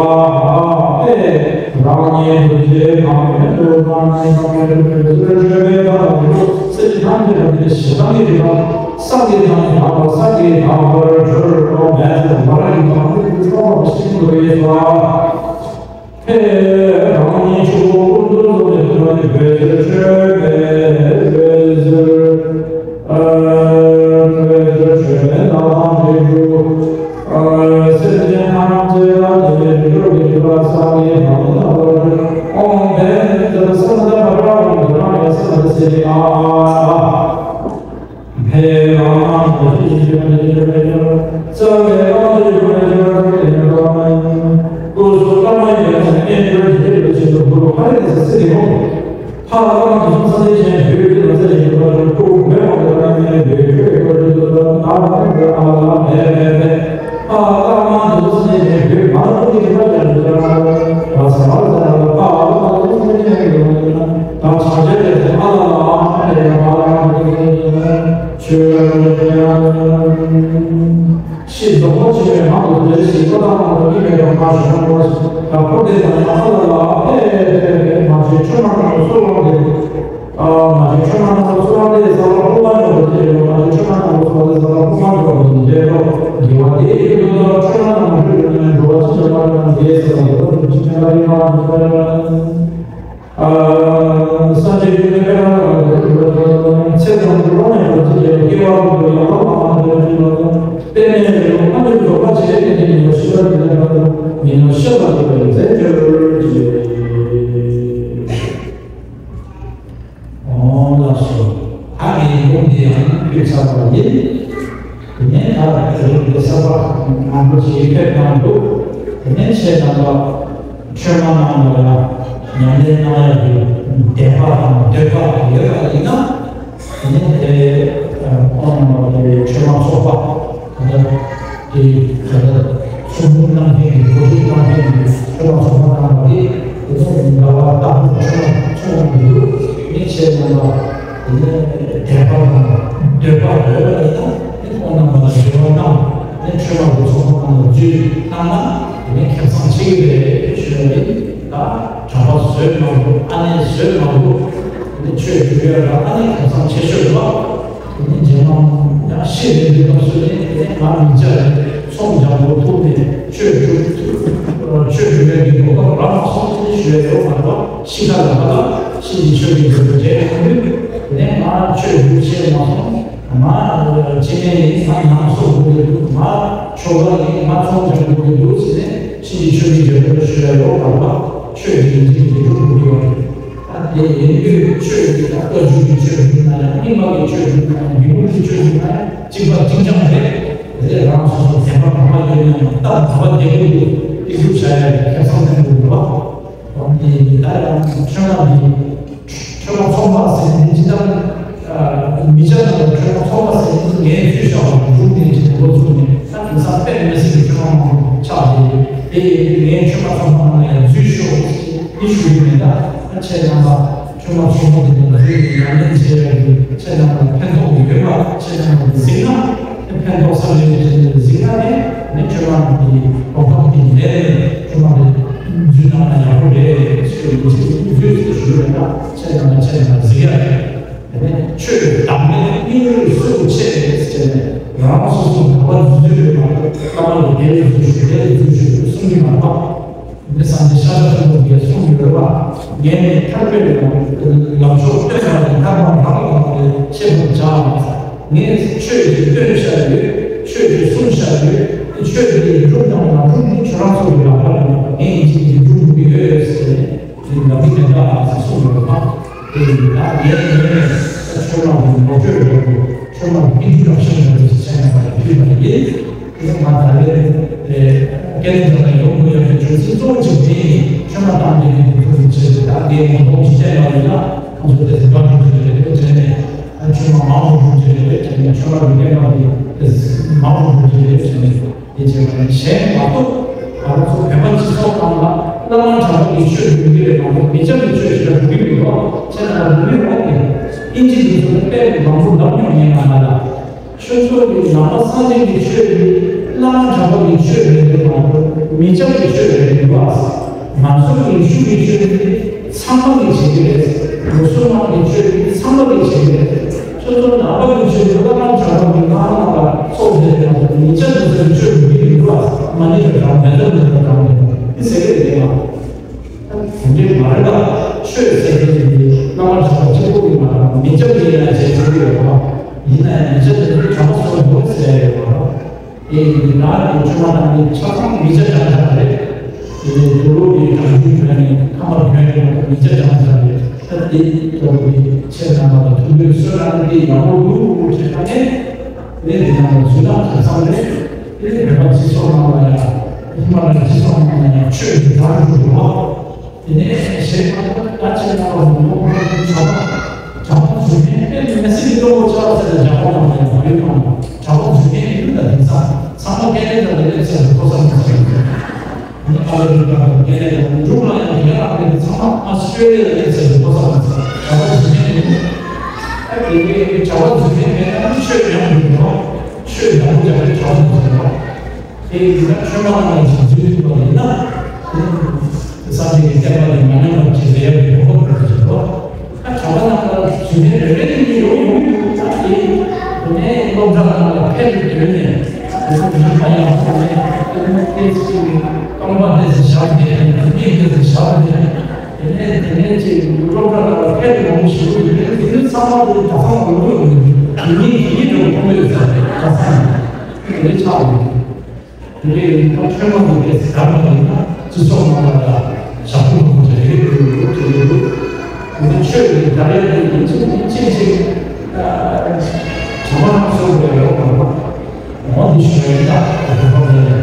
སྟེ། རང་ཉིད་ཐུགས་རྗེ་གང་ཡོད་དུ་བཏང་ནས་བསམ་པའི་དོན་ཡོད་ཚུལ་འགྲེལ་པའི་བཀའ་དང་ལུང་སྲིད་ཐམས་ཅད་ཀྱི་ཞེ་སྡང་གི་སྒྲིབ་པ་བསམ་གྱིས་ཀྱང་དག་པ་བསམ་གྱིས་དག་པར་གྱུར་ཏོ། མེད་པའི་མ་རིག་གང་ཡོད་དུ་བཏང་བ་ཤིན་ཏུ་རེ་ཞུ་བ། ཧེ། རང་ཉིད་ཆོས་སྐུ་ཀུན་ཏུ་བཟང་པོའི་དོན་ནི་འབད་ཚུལ་འཕྲོས་པའི་འབད་ཚུལ། འབད་ཚུལ་འཕྲོས་པའི་བདག་དང་འབྲས་བུ། སེམས་ཅན་ཐམས་ཅད་ལ་དེ་བས་འགྲོ་བའི་རིག་པ་བསམ་གྱིས་དག་པར་གྱུར་ཏོ། འོང་བས་དེ་ལ་སོགས་པ་པ་ར་བ་དུ་མ་ཡ་ས་དུ་སེ་ཨ། ཕེ་ར་མ་དུ་ཤི་ཤི་མ་ཤི་མ་ཤི། རྩ་བའི་དབང་དུ་ཡོད་པའི་སྐུ་གསུང་ སྲིད་དེ་མོ། ཧ་ལ་ལ་མ་དུ་སུམ་ས་ལེ་ཆེན་བོད་ཀྱི་ལ་ས་ཡིན་པ་རུ་ཀུ་མེ་མ་དུ་ར་མེ་བོད་ཀྱི་ཀུ་རུ་དུ་དུ་ད་ད་དུ་ཨ་ལ་མེ་མེ་མེ། ཧ་ལ་ལ་མ་དུ་སུམ་ས་ལེ་ཆེན་བོད་མ་དུ་ཀི་མ་ཅན་དུ་ད་ད་ས་ལ་ས་ལ་ཧ་ལ་མ་དུ་སུམ་ས་ལེ་ཆེན་བོད་ད་ཆ་ཆ་ལེ་ཧ་ལ་ལ་ཨ་ལེ་ཧ་ལ་མ་དུ་ཀི་ཆོས། ཤེས་རྫོགས་པ་ཆེ་བའི་ངང་དུ་བདེ་ཞིང་ལྟ་སྟངས་ལ་གཉིས་མེད་པར་མ་ཞུ་ན་མོ་ཞིག་ལ་འཁོར་འདས་དང་ཡང་ས་ལ་ལ་ཨེ་ཨེ་ཨེ་མ་བྱེད་ཆོས་མ་རྣམས་ལ་གསོལ་བ་འདེབས། ཨ་མ་བྱེད་ཆོས་མ་རྣམས་ལ་གསོལ་བ་འདེབས་ས་ལ་སྤོབས་པ་འཇོག་པ་དེ་ཡོད། མ་བྱེད་ཆོས་མ་རྣམས་ལ་གསོལ་བ་འདེབས་ས་ལ་སྤོབས་པ་འཇོག་པ་དེ་འདྲེ་ལོ། དགེ་བ་དེ་ཡི་རྒྱུ་དང་ཆོས་མ་རྣམས་ལ་འགྲོ་བ་ཅི་བྱེད་པ་རྣམས་དགེ་ས་ལ་འགྲོ་བ་ཅི་བྱེད་པ་རེད་མ་འགྲོ་བ། སངས་རྒྱས་ཀྱི་བསྟན་པའི་ནང་ལ་ཚེ་དང་འགྲོ་བ་ནས་བར་ཆད་ཀྱི་སྐྱེ་བ་ཀུན་ཏུ་ཡང་དག་པར་མ་ཐོབ་པའི་ཕྱིར་རོ། དེ་ནས་རི་བོ་ལྔ་བཅུ་རྫོགས་པ་ཆེ་བའི་སྟེང་གི་ཉི་མ་ཤི་བ་དེ་ལ་བར་དུ་མི་ནོར་ཤེས་པ་ཐོབ་པའི་རྫས་སྦྱོར་གྱི། འོང་ལགས་སོ། ད་ངའི་ལུང་འདི་ཡང་ཕུལ་ཚར་བ་ཡིན། དེ་ནས་ད་རེས་འདི་གསར་པ་མང་པོ་ཞིག་ཕེབས་གནང་འདུག་དེ་ནས་ཁྱེད་རྣམ་པ། ཆོས་མ་གནང་བ་ལ་ཉམས་ལེན་གནང་ཡག་གི་དད་པ་དང་འདོད་པ་དེ་ཡོད་པ་ཡིན་ན། དེ་ནི་དེ་ཁོང་རྣམ་པ་དེ་ཆོས་མ་ཚོགས་པ་དེ་དེ་ཚོགས་འདུ་གནང་མཁན་གྱི་གོ་སྒྲིག་གནང་མཁན་གྱི་ཆོས་མ་ཚོགས་པ་གནང་བ་དེ་དེ་ཚོ་འགལ་བ་ལྟ་བུ་ཆོས་མ་ཚོགས་མི་འདུག་ནི་ཆེས་རྣམ་པ་དེ་ནི་དད་པ་དང་འདོད་པ་ཡོད་པ་ཡིན་ན་ནི་ཁོང་རྣམ་པ་ལ་འབྲེལ་བ་གནང་ནི་ཆོས་མ་གི་ཚོགས་པ་གནང་ལ་རྒྱུས་གནང་ན་དེ་ནི་ཁེ་བཟང་ཆེ་གི་རེད་ཞུ་ཡ་ཡིན། ད་གྲྭ་པ་བཟོས་མང་པོ་ཨ་ནེ་བཟོས་མང་པོ་དེ་ནི་ཆོས་སྒྲུབ་ཡ་ལ་ཨ་ནེ་ཁེ་བཟང་ཆེ་ཤོས་ལ། དེ་ནི་རྗེས་མ་ཡང་ཤེས་རེ་འདི་ལ་སོ་ནས་དེ་ནས་ང་མི་བྱ་རེ་ཚོང་རྒྱག་འགོ་ཐུག་ནས་ཆོས་སྒྲུབ་ཐུབ། ཆོས་སྒྲུབ་ཡ་གི་གོ་སྐབས་རག་མ་སོང་ནས་ཞུ་ཡ་ཡོད་མ་རེད་པ། ཤི་ཁ་ལ་ཁ་ལ་ཤི་ཡི་ཆོས་ཀྱི་འདོད་པ་བྱས་ཡོང་དུས་དེ་ནས་ང་ཆོས་སྒྲུབ་བྱས་མ་སོང་། ང་སྤྱི་ནས་ཡིན་ང་ནང་སོག་དགོས་ཀྱི་འདུག་ང་ཆོ་ག་ཡིན་ང་ཚོང་རྒྱག་དགོས་ཀྱི་འདུག་ཟེར་ནས་ཤི་ཡི་ཆོས་ཀྱི་འདོད་པ་ཞུ་ཡ་ཡོད་མ་རེད་པ། ཆོས་ཀྱི་ཡིན་གཅིག་གི་སྒྲུབ་དགོས་ཀྱི་ཡོད་རེད། ད་དེ་ཡིན་དུས་ཆོས་ཀྱི་ད་བཀའ་བརྒྱུད་ཀྱི་ཆོས་སྒྲུབ་ན་ཡང་རྙིང་མ་གི་ཆོས་སྒྲུབ་ན་ཡང་བརྒྱུད་སྐུར་གྱི་ཆོས་སྒྲུབ་ན་ཡང་གཅིག་པ་གཅིག་རྐྱང་རེད། དེ་ལས་རང་སོ་སོ་བདེན་པ་གང་མ་ཡོད་ན་ཡང་སྟབས་ག་བ་བདེ་པོ་འདུག་དེ་སྒྲུབ་བྱ་ཡ་གི་ཁེ་བཟང་ལྡན་དགོས་རེད་པ། འོན་ཏེ་ད་ཡང་ཆོས་མ་འདི་ཆོས་མ་ཚོགས་པ་ཟེར་ནས་ཇི་ལྟར་མི་ཆ་དང་ཆོས་མ་ཚོགས་པ་ཟེར་ནས་ངས་ཚུལ་བཞག་པ་རུ་ནས་ཇི་ལྟར་འགོ་ཚུགས་ནས་ད་དེང་སང་དཔེ་མི་སྲིད་པའི་ཆོས་མ་མང་པོ་ཆགས་ཏེ་དེ་ཡིན་དུས་ངས་ཆོས་མ་ཚོགས་པ་ནང་ལ་ཡང་འཛུལ་ཤོག་ཅེས་ནི་ཞུ་གི་མེད། ད་ཁྱེད་རྣམ་པ་ཆོས་མ་ཚོགས་པ་དེ་ནང་འཛུལ་ནས་ཉམས་ལེན་བྱེད་ཡག་གི་ཁྱེད་རྣམ་པ་ལ་ཕན་ཐོགས་ཀྱི་ཡོད་པ་ཁྱེད་རྣམ་པ་གཟིགས་ན། ཕན་ཐོགས་བསམ་བློའི་གཞི་ནས་གཟིགས་ན་ནི་ནི་ཆོས་མ་གི་གོ་སྐབས་ཀྱི་ལས་ནི་ཆོས་མ་གི་འཛུལ་གནང་ན་ཡག་པོ་རེད་ཞེས་ཡིན་གཅིག་འཛུལ་ཞེས་ཞུ་བས་ན་ཆེ་ན་ན་ཆེ་ན་གཟིགས་ཡ་རེད། དེ་ནས་ཆོས་བདག་མེད་སྙིང་རུས་སུ་ཆེ་རེད་ཟེར་ནས་རང་སོ་སོ་ག་བ་འཛུལ་འཛུལ་ཡོད་མ་གཏོགས་ཀ་མ་གི་དེ་འཛུལ་ཞུ་དེ་འཛུལ་ཞུ་གསུང་གི་མ་གཏོགས། འདི་སངས་རྒྱས་ཤཱཀྱ་ཐུབ་པ་གིས་གསུངས་ཡོད་པ། ངས་ནི་ཐར་པའི་ལམ་ལམ་མཆོག་སྟོན་པ་ཡི། ཐར་པ་རང་ལ་ལམ་དེ་ཤེས་པར་བྱ། ངས་ཆོས་ཀྱི་སྟོན་བྱ་ཡོད། ཆོས་ཀྱི་གསུང་བྱ་ཡོད། ཆོས་ཀྱི་སྒྲུབ་དང་མ་སྒྲུབ་ནི་ཁྱོད་རང་ཚོ་གི་ལག་པར་ཡོད། ངས་ཡིན་གཅིག་གིས་སྒྲུབ་དགོས་ཀྱི་ཡོད་ཟེར་ནས་འདི་ལམ་གྱི་མེ་ཏོག་ཟེར་གསུངས་ཡོད་པ། དེ་ཡིན་ད་ངས་ངས་ཆོས་ལ་ལོ་རྒྱུས་ཡོད། ཆོས་ལ་ཀུན་སྤྱོད་ལ་ཤེས་ཡོད་ཟེར་ནས་ཕུལ་བ་ཡིན། དེ་ཚོ་ང་ད་ལན་དེ་སྐད་ཆ་དང་ཡོང་དགོས་ཡག་གི་རྒྱུ་མཚན་གཙོ་བོ་གཅིག་དེ་ཡིན། ཆོས་མ་བཏང་རྒྱུ་ཡིན་དེ་ཚོ་གི་ཆེད་དུ་ད་དེ་ངོ་ཐོག་ཅིག་བལྟས་པ་ཡིན་ན་ཁོང་ཚོ་དེ་ཚོ་དགའ་འགྲོ་རྒྱུ་རེད་དྲན་ནས། ཨ་ཆོས་མ་མང་པོ་འགྲོ་རྒྱུ་རེད་དྲན་ནས། ཆོས་མ་རིག་པའི་མ་དེ་དེ་མང་པོ་འགྲོ་རྒྱུ་རེད་དྲན་ནས། དེ་བྱས་པ་ནི་གཞན་མ་གཏོགས་ང་རང་ཚོ་བོད་པ་སྤྱི་ཚོགས་ནང་ལ་བླ་མ་གྲྭ་པ་གི་ཆོས་སྒྲུབ་ཀྱི་རེད་མ་གཏོགས་མི་སྐྱ་གི་ཆོས་ཞིག་ལ་སྒྲུབ་ཀྱི་མི་འདུག་ཁྱེད་རང་ལ་སྒྲུབ་ཀྱི་འོང་གི་ཨིན་ཇི་དེ་ཚོ་ནི་དཔེ་མང་པོ་ལབ་མྱོང་ངས་ང་ལ། ཁྱོད་ཚོ་གི་ནང་པ་སངས་རྒྱས་ཀྱི་ཆོས་ནི་བླ་མ་གྲྭ་པ་གི་ཆོས་རེད་རེད་མ་གཏོགས་མི་སྐྱ་གི་ཆོས་རེད་མི་འདུག་ཨ། ང་ཚོ་ཡེ་ཤུ་གི་ཆོས་ནི་ཚང་མ་གི་བྱེད་ཀྱི་རེད། མུ་སུལ་མན་གྱི་ཆོས་ནི་ཚང་མ་གི་བྱེད་ཀྱི་རེད། ཁྱོད་ཚོ་ནང་པ་གི་ཆོས་ནི་བླ་མ་གྲྭ་པ་གི་ང་རང་ལ་ཚོགས་བསྡད་རེད་མ་གཏོགས་མི་སྐྱ་གི་ཆོས་ཀྱི་ཆོས་འགྲོ་གི་མི་འདུག་ཨ། མ་ཎི་གི་གྲངས་མེད་ལ་མེད་ལ་གྲངས་མེད་འདི་ཟེར་གི་རེད་མ། དེ་འདྲའི་མ་རེད་ལ། ཆོས་ཟེར་མཁན་དེ་བླ་མ་གྲྭ་པ་གཅིག་པོ་གི་མ་རེད། མི་སྐྱ་གི་ཡིན་ན་བྱེད་ཐུབ་ཀྱི་ཡོད་རེད། ཡིན་ན་ཡང་མི་སྐྱ་དེ་གྲྭ་པ་ཚོ་ཡོད་ཟེར་ཡ་ཡོད་མ་རེད། དེ་ཡིན་དུས་ད་དེ་ཆོས་མ་དང་དེ་ཆ་ཚང་མི་སྐྱ་རྐྱང་རྐྱང་རེད། དེ་ནས་དུ་ལོ་དེ་གྲྭ་རྒྱུན་བྱས་ནས་ཁ་པར་བྱས་ནས་མི་སྐྱ་རྐྱང་རྐྱང་རེད། ད་དེ་ཐོག་གི་ཆེད་རྣམ་པ་ལ་ཐུགས་ཕན་གསོས་རང་དེ་ཡག་པོ་འདུག་ཅེས་ད་ནས་ངས་དེ་ནང་ལ་ཚུད་ན་ཁ་སང་རེད། དེ་ནས་བོད་པ་སྤྱི་ཚོགས་ནང་ལ་ཡང་ཧི་མ་ལ་ཡའི་སྤྱི་ཚོགས་ནང་ལ་ཡང་ཆོས་ཀྱི་དར་འགྲོ་དགོས་པ། དེ་ནས་གཞན་པ་ད་ཅི་ལྟ་བ་མི་འདུག་གྲྭ་པ་གྲྭ་པ་བཟོ་མཁན་དཔེ་མི་སྲིད་ཀྱི་སྤྲོ་པོ་ཆགས་ཟེར་ནས་རྒྱ་པ་ནང་ནས་མ་ཡོད་པ་གྲྭ་པ་བཟོ་མཁན་ཡིན་ད་དེང་སང་ཚང་མ་ཀེ་ན་ཌ་ལ་སླེབས་ཚར་འདུག་ཁོ་ས་མ་ཚར་འདུག་ཨ་ནི་ཨ་མི་རི་ཀ་དང་ཀེ་ན་ཌ་དང་འབྲུག་ལ་ཡང་དེ་ག་རང་རེད། ཚང་མ་ཨ་སི་ཀྲེ་ལི་ཡ་ལ་སླེབས་ཚར་འདུག་ཁོ་ས་མ་ཚར་གྲྭ་པ་བཟོ་མཁན་ཡིན། ཨ་དེ་གའི་གྲྭ་པ་བཟོ་མཁན་མེད་ན་ཆོས་ཉམས་འགྲོ་གི་རེད། ཆོས་ཡག་པོ་རྒྱག་པའི་གྲྭ་པ་བཟོ་གི་རེད། དེ་ཡིན་ན་ཆོས་མ་གནང་བ་ཞིག་འཛུལ་ཐུབ་པ་ཡིན་ན། དེ་སངས་རྒྱས་ཀྱི་བསྟན་པ་དེ་མ་ཉམས་པར་བྱེད་པའི་ཡབ་ཀྱི་གོ་སྐབས་འདྲ་ཞིག་འདུག་ད་གྲྭ་པ་རྣམས་ལ་ཞུ་མཁན་རེ་རེ་གཉིས་ཡོང་ཡོང་གི་འདུག་ད་དེ་དེ་ནས་སློབ་གྲྭ་ནང་ལ་ཕེབས་ཏེ་སྡོད་ནས་དེ་ཚོ་མི་ཁ་ཡང་ཐོག་ནས་དེ་ནས་ཏོག་ཙམ་རྐང་པ་ཏོག་ཙམ་བཞག་བསྡད་ནས་མིག་ཏོག་ཙམ་བཞག་བསྡད་ནས་དེ་ནས་དེ་ནས་ཅིག་སློབ་གྲྭ་ནང་ལ་ཕེབས་ཏེ་ཡོང་ཞུ་གི་འདུག་དེ་ཚོ་ཚང་མ་དེ་གྲྭ་ཚང་ནང་ལ་ཡོང་གི་འདུག་དེ་ཉིད་དེ་ཉིད་དུ་མཐོང་གི་ཡོད་ས་རེད། གྲྭ་ཚང་ནང་དེ་འདྲ་ཆགས་ཡོད། དེ་འདྲའི་ཡིན་ན་ཆོས་མང་གི་སྐད་ཆ་གང་ལ་ཡིན་ན་སྤྱི་ཚོགས་ནང་ལ་ཡང་ཞབས་ཏོག་མང་པོ་བྱེད་ཀྱི་ཡོད་ཡོད་ཀྱི་ཡོད། དེ་ནས་ཆོས་ཀྱི་དར་ཡ་དེ་ཡིན་ཕྱིན་ཡིན་ཕྱིན་ཅིག་གྲྭ་པ་རྣམས་སོགས་པའི་ཡོག་ལ་ངོ་འདི་ཞུ་ཡ་ཡིན་ད་དེ་ཁོ་ལ་ཡང་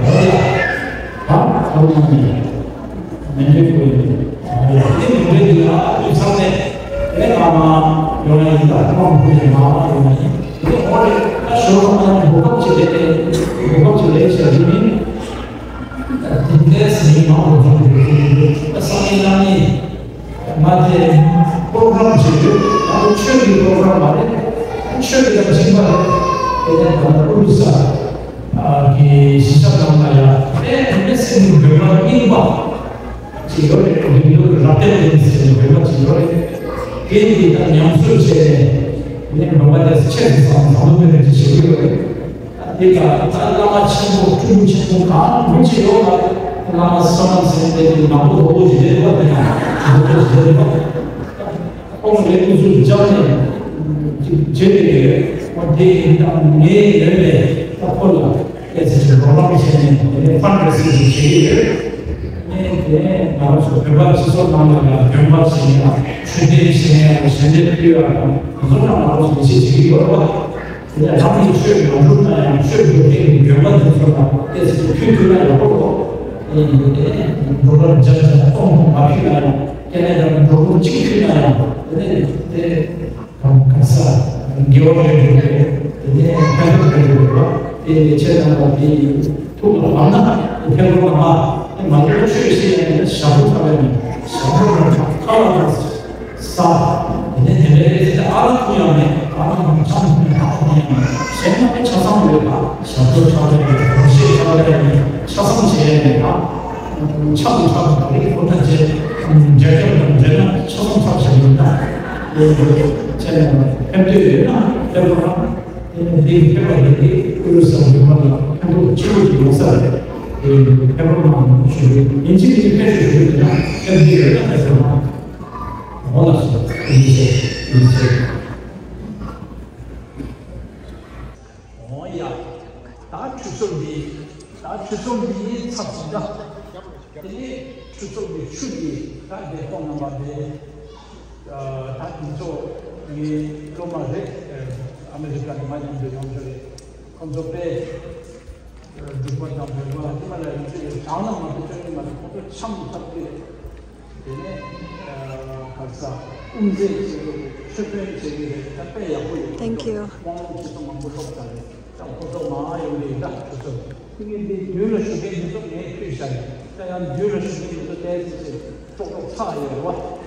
ངོ་ཡ་ད་ཁོ་ལ་ཡང་། མི་འདྲ་བའི་ཡ་དེ་མི་འདྲ་དེ་ལ་དུས་ཚང་ནས་དེ་ང་མ་ཡོང་ཡ་ཡིན་ད་ཁོང་ཁུ་ལས་མ་ཡོང་ཡ་ཡིན། དེ་འོ་རེད། ད་ཞོར་ལ་ང་གོ་སྐབས་ཅིག་ལས་གོ་སྐབས་ཅིག་ལས་བྱ་རྒྱུ་ཡིན། དེ་འདྲའི་ཟིན་མང་པོ་འཛོམས་ཡོད་ད་སང་ཉིན་གནངས་ཉིན་ང་དེ་པྲོ་གྲམ་བྱེད་ཡོད། ད་ཆོས་ཀྱི་པྲོ་གྲམ་མ་རེད། ཆོས་ཀྱི་དང་སྦྱིན་པ་རེད། དེ་ནས་ད་ལྟ་ཨུ་རུ་ས། གི་གཞིས་ཆགས་ནང་ལ་ཡང་ཨེ་མི་སེམས་ཀྱི་འདོད་པ་རྙིང་པ་ཅིག་ཡོད་རེད། འདི་ལོ་རབ་བརྟན་ལྡན་ཟེར་ནས་འདོད་པ་ཅིག་ཡོད་རེད། དེ་འདི་ལྟར་ཉམས་གསོ་བྱས་ནས་ནས་འདོད་པ་དེ་ཆེད་དུ་བསམ་བློ་སྤེལ་ནས་ཅིག་བྱེད་ཀྱི་ཡོད་རེད། དེ་ལ་ད་བླ་མ་ཆེན་པོ་སྤྲུལ་སྐུ་ཆེན་པོ་གང་མང་ཅིག་ཡོད་ལ་བླ་མ་བསོད་ནམས་ཟེར་ནས་དེ་མང་པོ་ལོ་ཅིག་རེད་བ། དེ་ཡང་ལོ་ཅིག་རེད་བ། ཁོང་ལས་ཀུན་སློང་བཅངས་ནས་བྱེད་བྱེད་དེ་ཡོད། ཁོང་དེ་ཡིན་དང་ངའི་ཡོད་པས་ད་ཁོ་ལ་ཨེ་ཙི་ཅིག་རོགས་རམ་བྱས་ནས་དེ་ནས་ཕན་རེ་སི་ཅིག་བྱེད་ཀྱི་ཡོད། ངས་དེ་ནས་ང་རང་ཚོ་བོད་པ་སྤྱི་ཚོགས་ནང་ལ་ཡང་འདོན་པ་བྱེད་ཡ་དང་ཆོས་དད་བྱེད་ཡ་དང་ཞལ་འདེབས་ཕུལ་ཡ་དང་དེ་ཚོ་ཡང་ང་རང་ཚོ་ཡིད་ཆེས་བྱེད་ཀྱི་ཡོད་རེད་བ། དེ་ནས་རང་གི་ཆོས་མ་འགྲུབ་ན་ཡང་ཆོས་འགྲུབ་མཁན་གྱི་འདོན་པ་དེ་ཚོ་ལ་ཨེ་ཙི་ཅིག་ཕུལ་ཐུབ་ན་ཡག་པོ་འདུག་ཨེ་ཡིན་དེ་ནས་འགྲོ་ལམ་བརྒྱ་ཆ་སྟོང་མ་ཕུལ་ན་ཡང་ཁྱེད་ནས་རང་འགྲོ་ལུགས་གཅིག་ཕུལ་ན་ཡང་དེ་ནས་དེ་གང་ག་ས་དགེ་བ་རེ་རེ་རེ་དེ་ནས་ཕན་ཐོགས་རེ་རེ་རེ་བ་དེ་ནས་ཁྱེད་རང་ལ་དེ་ཐུགས་ལ་བབས་ན་དེ་ཕན་པོ་མ་མ་དེ་མ་འདོད་ཆོས་བཤད་ཡང་དེ་ནས་ཞབས་པོ་ཐག་ཡང་ཞབས་པོ་རང་ཐག་ལ་རང་ས་དེ་ནས་དེ་འདྲའི་རེ་རེ་ཨ་རག་ཐུག་ཡང་མེད། ཨ་རག་ནང་ཆང་ཐུག་ནས་ཨ་རག་ཐུག་ཡང་མེད། གཞན་ལ་དཔེ་ཆ་ཚང་ཡོད་ལ་ཞབས་བྲོ་ཆགས་ཡ་མེད། རོ་ཤེས་ཆགས་ཡ་མེད། ཆ་ཚང་བྱེད་ཡ་མེད་ལ། ཆ་དང་ཆ་དང་རིགས་ཁོ་ཐག་བྱས། འབྲེལ་ཁྱབ་དང་འབྲེལ་ན་ཆ་ཚང་ཆགས་བྱེད་ཡོད་ན། དེ་བྱས་ནས་ཕན་ཐོགས་ཡོད་ན་ཕན་པོ་རང་། དེ་ནས་དེའི་ཕན་པ་དེ་དེ་ཀུན་སློང་བཟང་པོའི་མ་ལ་ཕན་ཐོགས་ཆེ་བོ་ཞིག་ཡོང་ས་རེད། དེ་ཕན་པོ་མང་ཞུ་རྒྱུ་ཡིན་གཅིག་མིན་གཅིག་ཕན་ཞུ་རྒྱུ་དེ་ན་ཕན་ཐོགས་ཡོད་ན་ཕན་ཐོགས་མང་། འོ་ལགས་སོ། ཡིན་ཟེར་ཡིན་ཟེར། འོ་ཡ། ད་ཁྲུས་གསོལ་འདི་ད་ཁྲུས་གསོལ་འདི་ཚར་ཟིན་ད། དེ་ནས་ཁྲུས་གསོལ་འདི་ཆུ་འདི་ད་བདེ་སྟོང་རྣམ་པ་འདི། ད་དེ་ཚོ་ངའི་སློབ་མ་རེད། ཨ་མི་རི་ཀ་ནས་མ་ཉམས་དུ་ཡོང་རྒྱུ་རེད། ཁོང་ཚོ་དཔེ་འབྲུག་པ་དང་བོད་པ་ཧི་མ་ལ་ཡ་ཡོང་རྒྱུ་རེད། བྱང་ན་མ་གཏོགས་ཅང་ཡོད་མ་རེད། ཁོང་ཚོ་འཆམ་ཐབས་ཀྱི་རེད། དེ་ནས་ག་ས་དབུ་མཛད་བྱེད་ཀྱི་རེད། ཆོས་དཔོན་བྱེད་ཀྱི་རེད། ད་དཔེ་ཡག་པོ་ཡོད། Thank you. དབང་ལུང་ཁྲིད་སྟོང་མང་པོ་ཐོབ་ཚར་རེད། ད་ཁོ་ཚོ་མང་ཡོང་གི་ཡིན། ད་ཁོ་ཚོ་ཁྱེད་ཀྱིས་འདི་རྒྱུན་ལ་ཞུགས་མཁན་འདི་ཚོ་ངས་ཁྱོད་བཞག་ཡིན། ད་ཡང་རྒྱུན་ལ་ཞུགས་མཁན་འདི་ཚོ་ཏོག་ཙམ་ཅིག་ཀྲོག་ཀྲོག་ཚ་ཡོད་རེད་བ།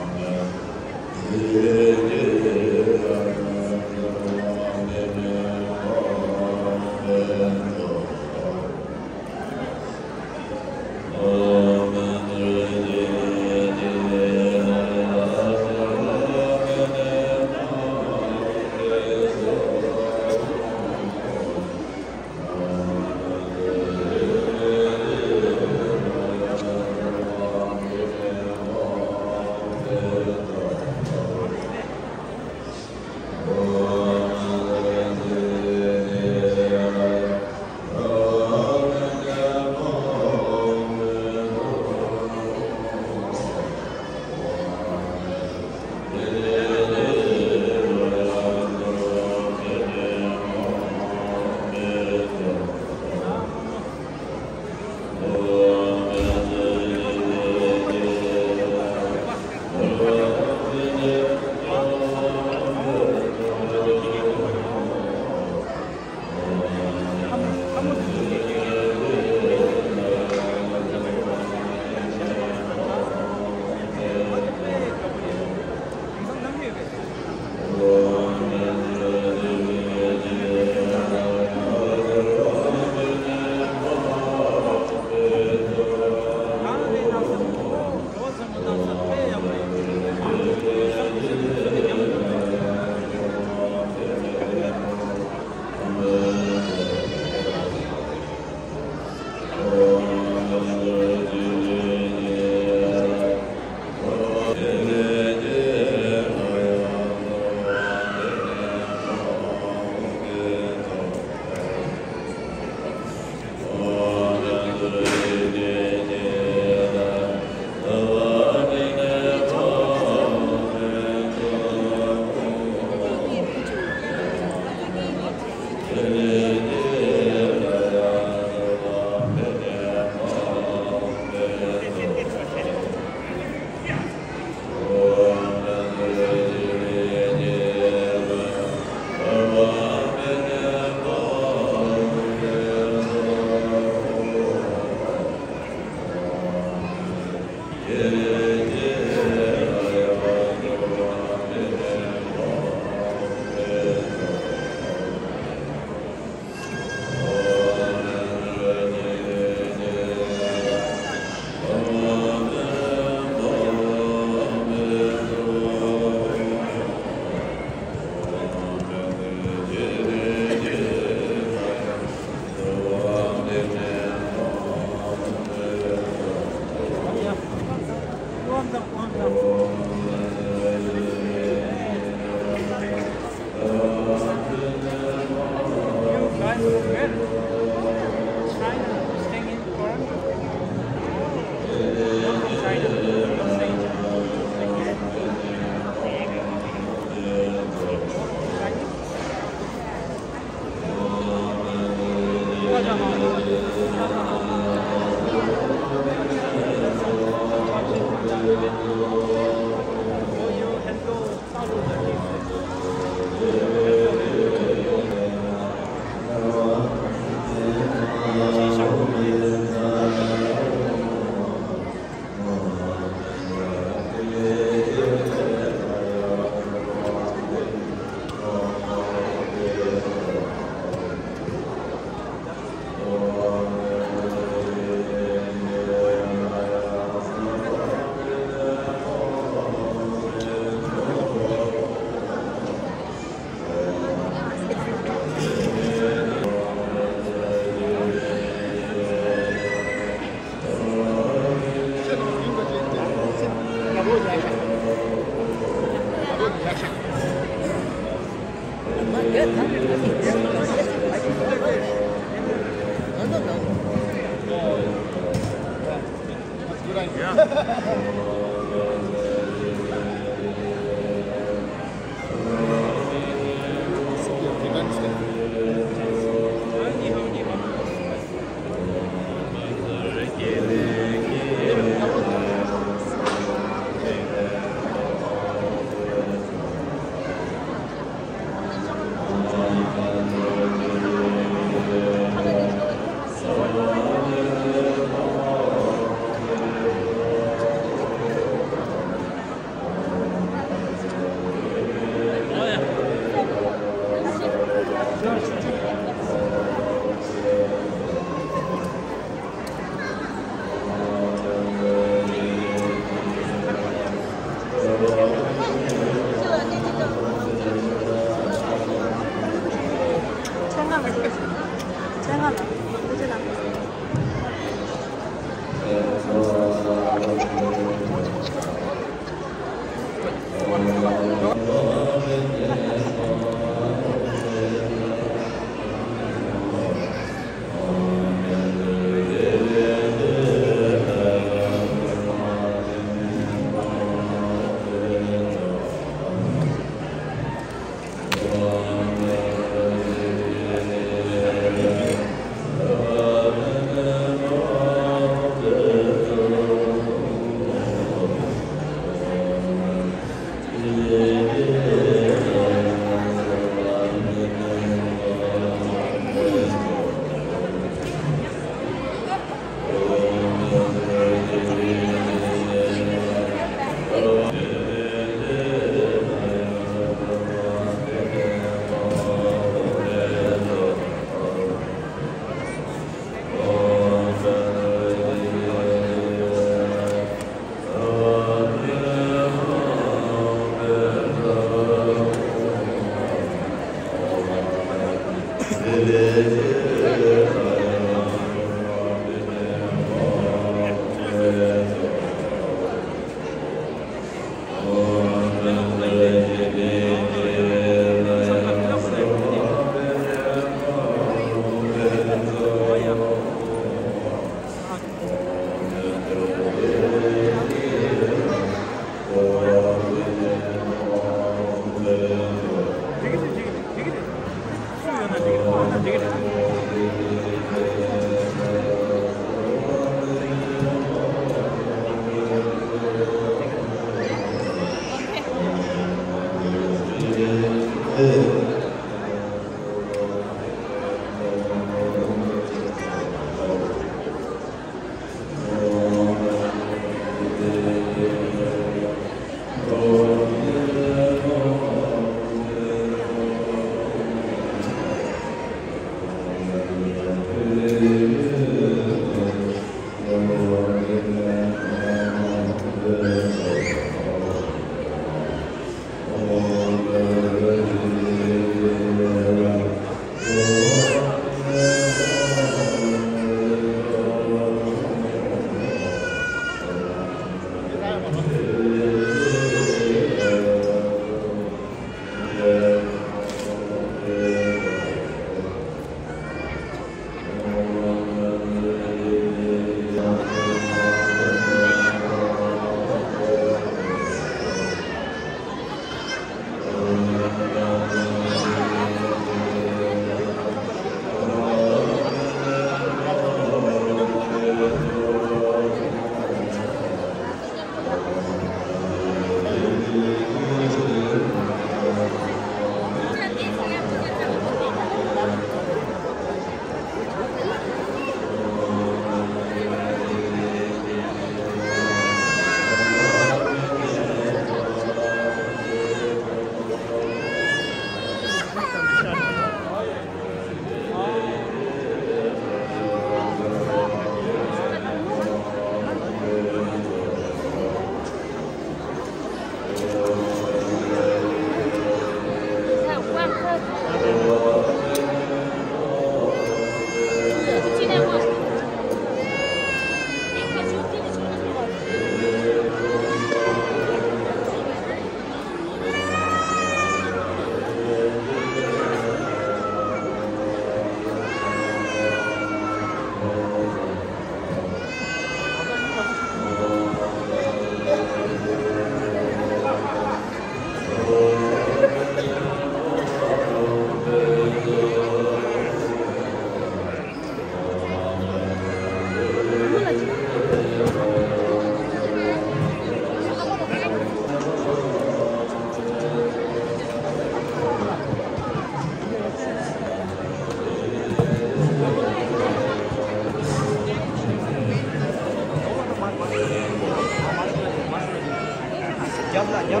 ཨོ་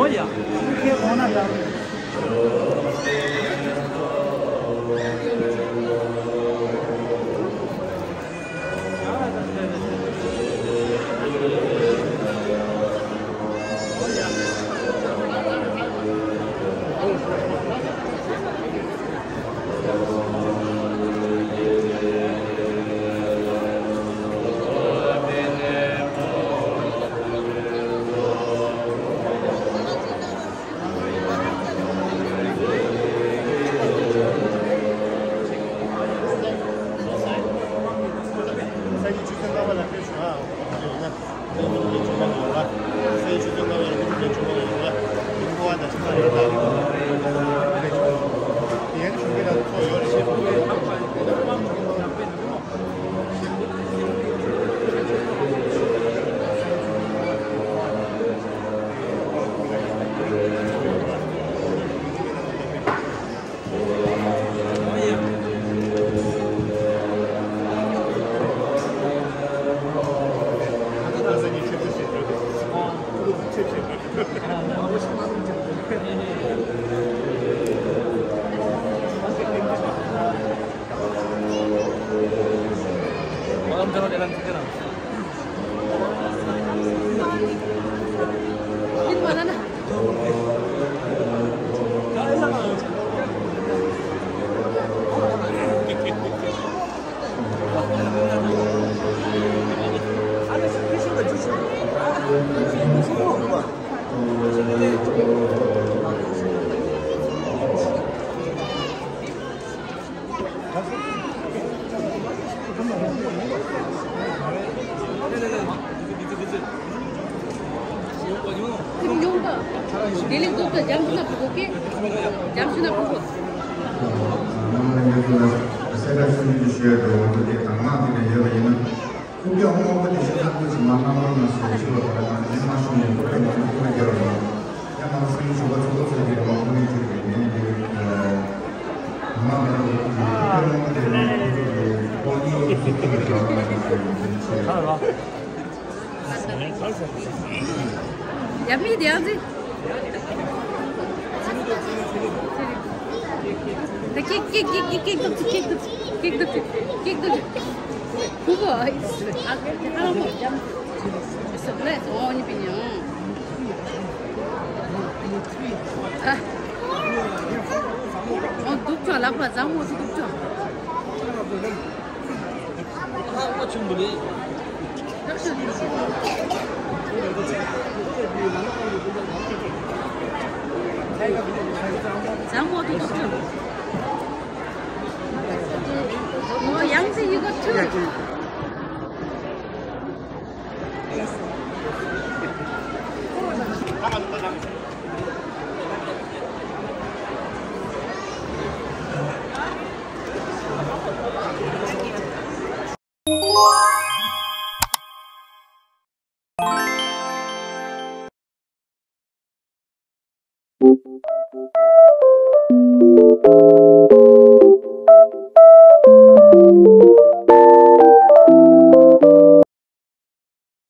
ཡ། ཨོ་ཡ། ཁོང་གི་དབང་པོ་དེ་ཤ་ཁ་ཁུ་ཅིག་མ་གནང་བར་ང་ཚོ་ཕྱི་ལ་བར་ལ་ང་ཚོ་མ་ཤོང་ནས་ཁོ་པས་ང་ཚོ་ཁོ་ལ་རྒྱབ་ལ་ཡང་ང་ཚོ་སེམས་ཤུགས་ཚོགས་པ་ཚོགས་ཚོད་ཀྱི་རེ་བ་ཁོ་ནས་བྱེད་དགོས་ངས་འདི་མ་ང་ཚོ་ཁོ་པའི་དབང་པོ་དེ་ང་ཚོ་ཁོ་ཚོ་གི་དབང་པོ་ཚོགས་པ་ཚོགས་པ་ཡིན་ཟེར་ཡིན་ཟེར། ཡ་མི་དེ་ཡང་ཟིག་ད་ཀིག་ཀིག་ཀིག་ཀིག་ཀིག་ཏུ་ཀིག་ཏུ་ཀིག་ཏུ་ཀིག་ཏུ་ཀིག་ཏུ་ཁུ་བོ་ཨ་ཨ་མོ་སོ་ལེ་ཨོ་ནི་པི་ཉོ་ཨ་ཨོ་སྡུག་ཅོ་ལག་པ་བཟང་མོ་སྡུག་ཅོ།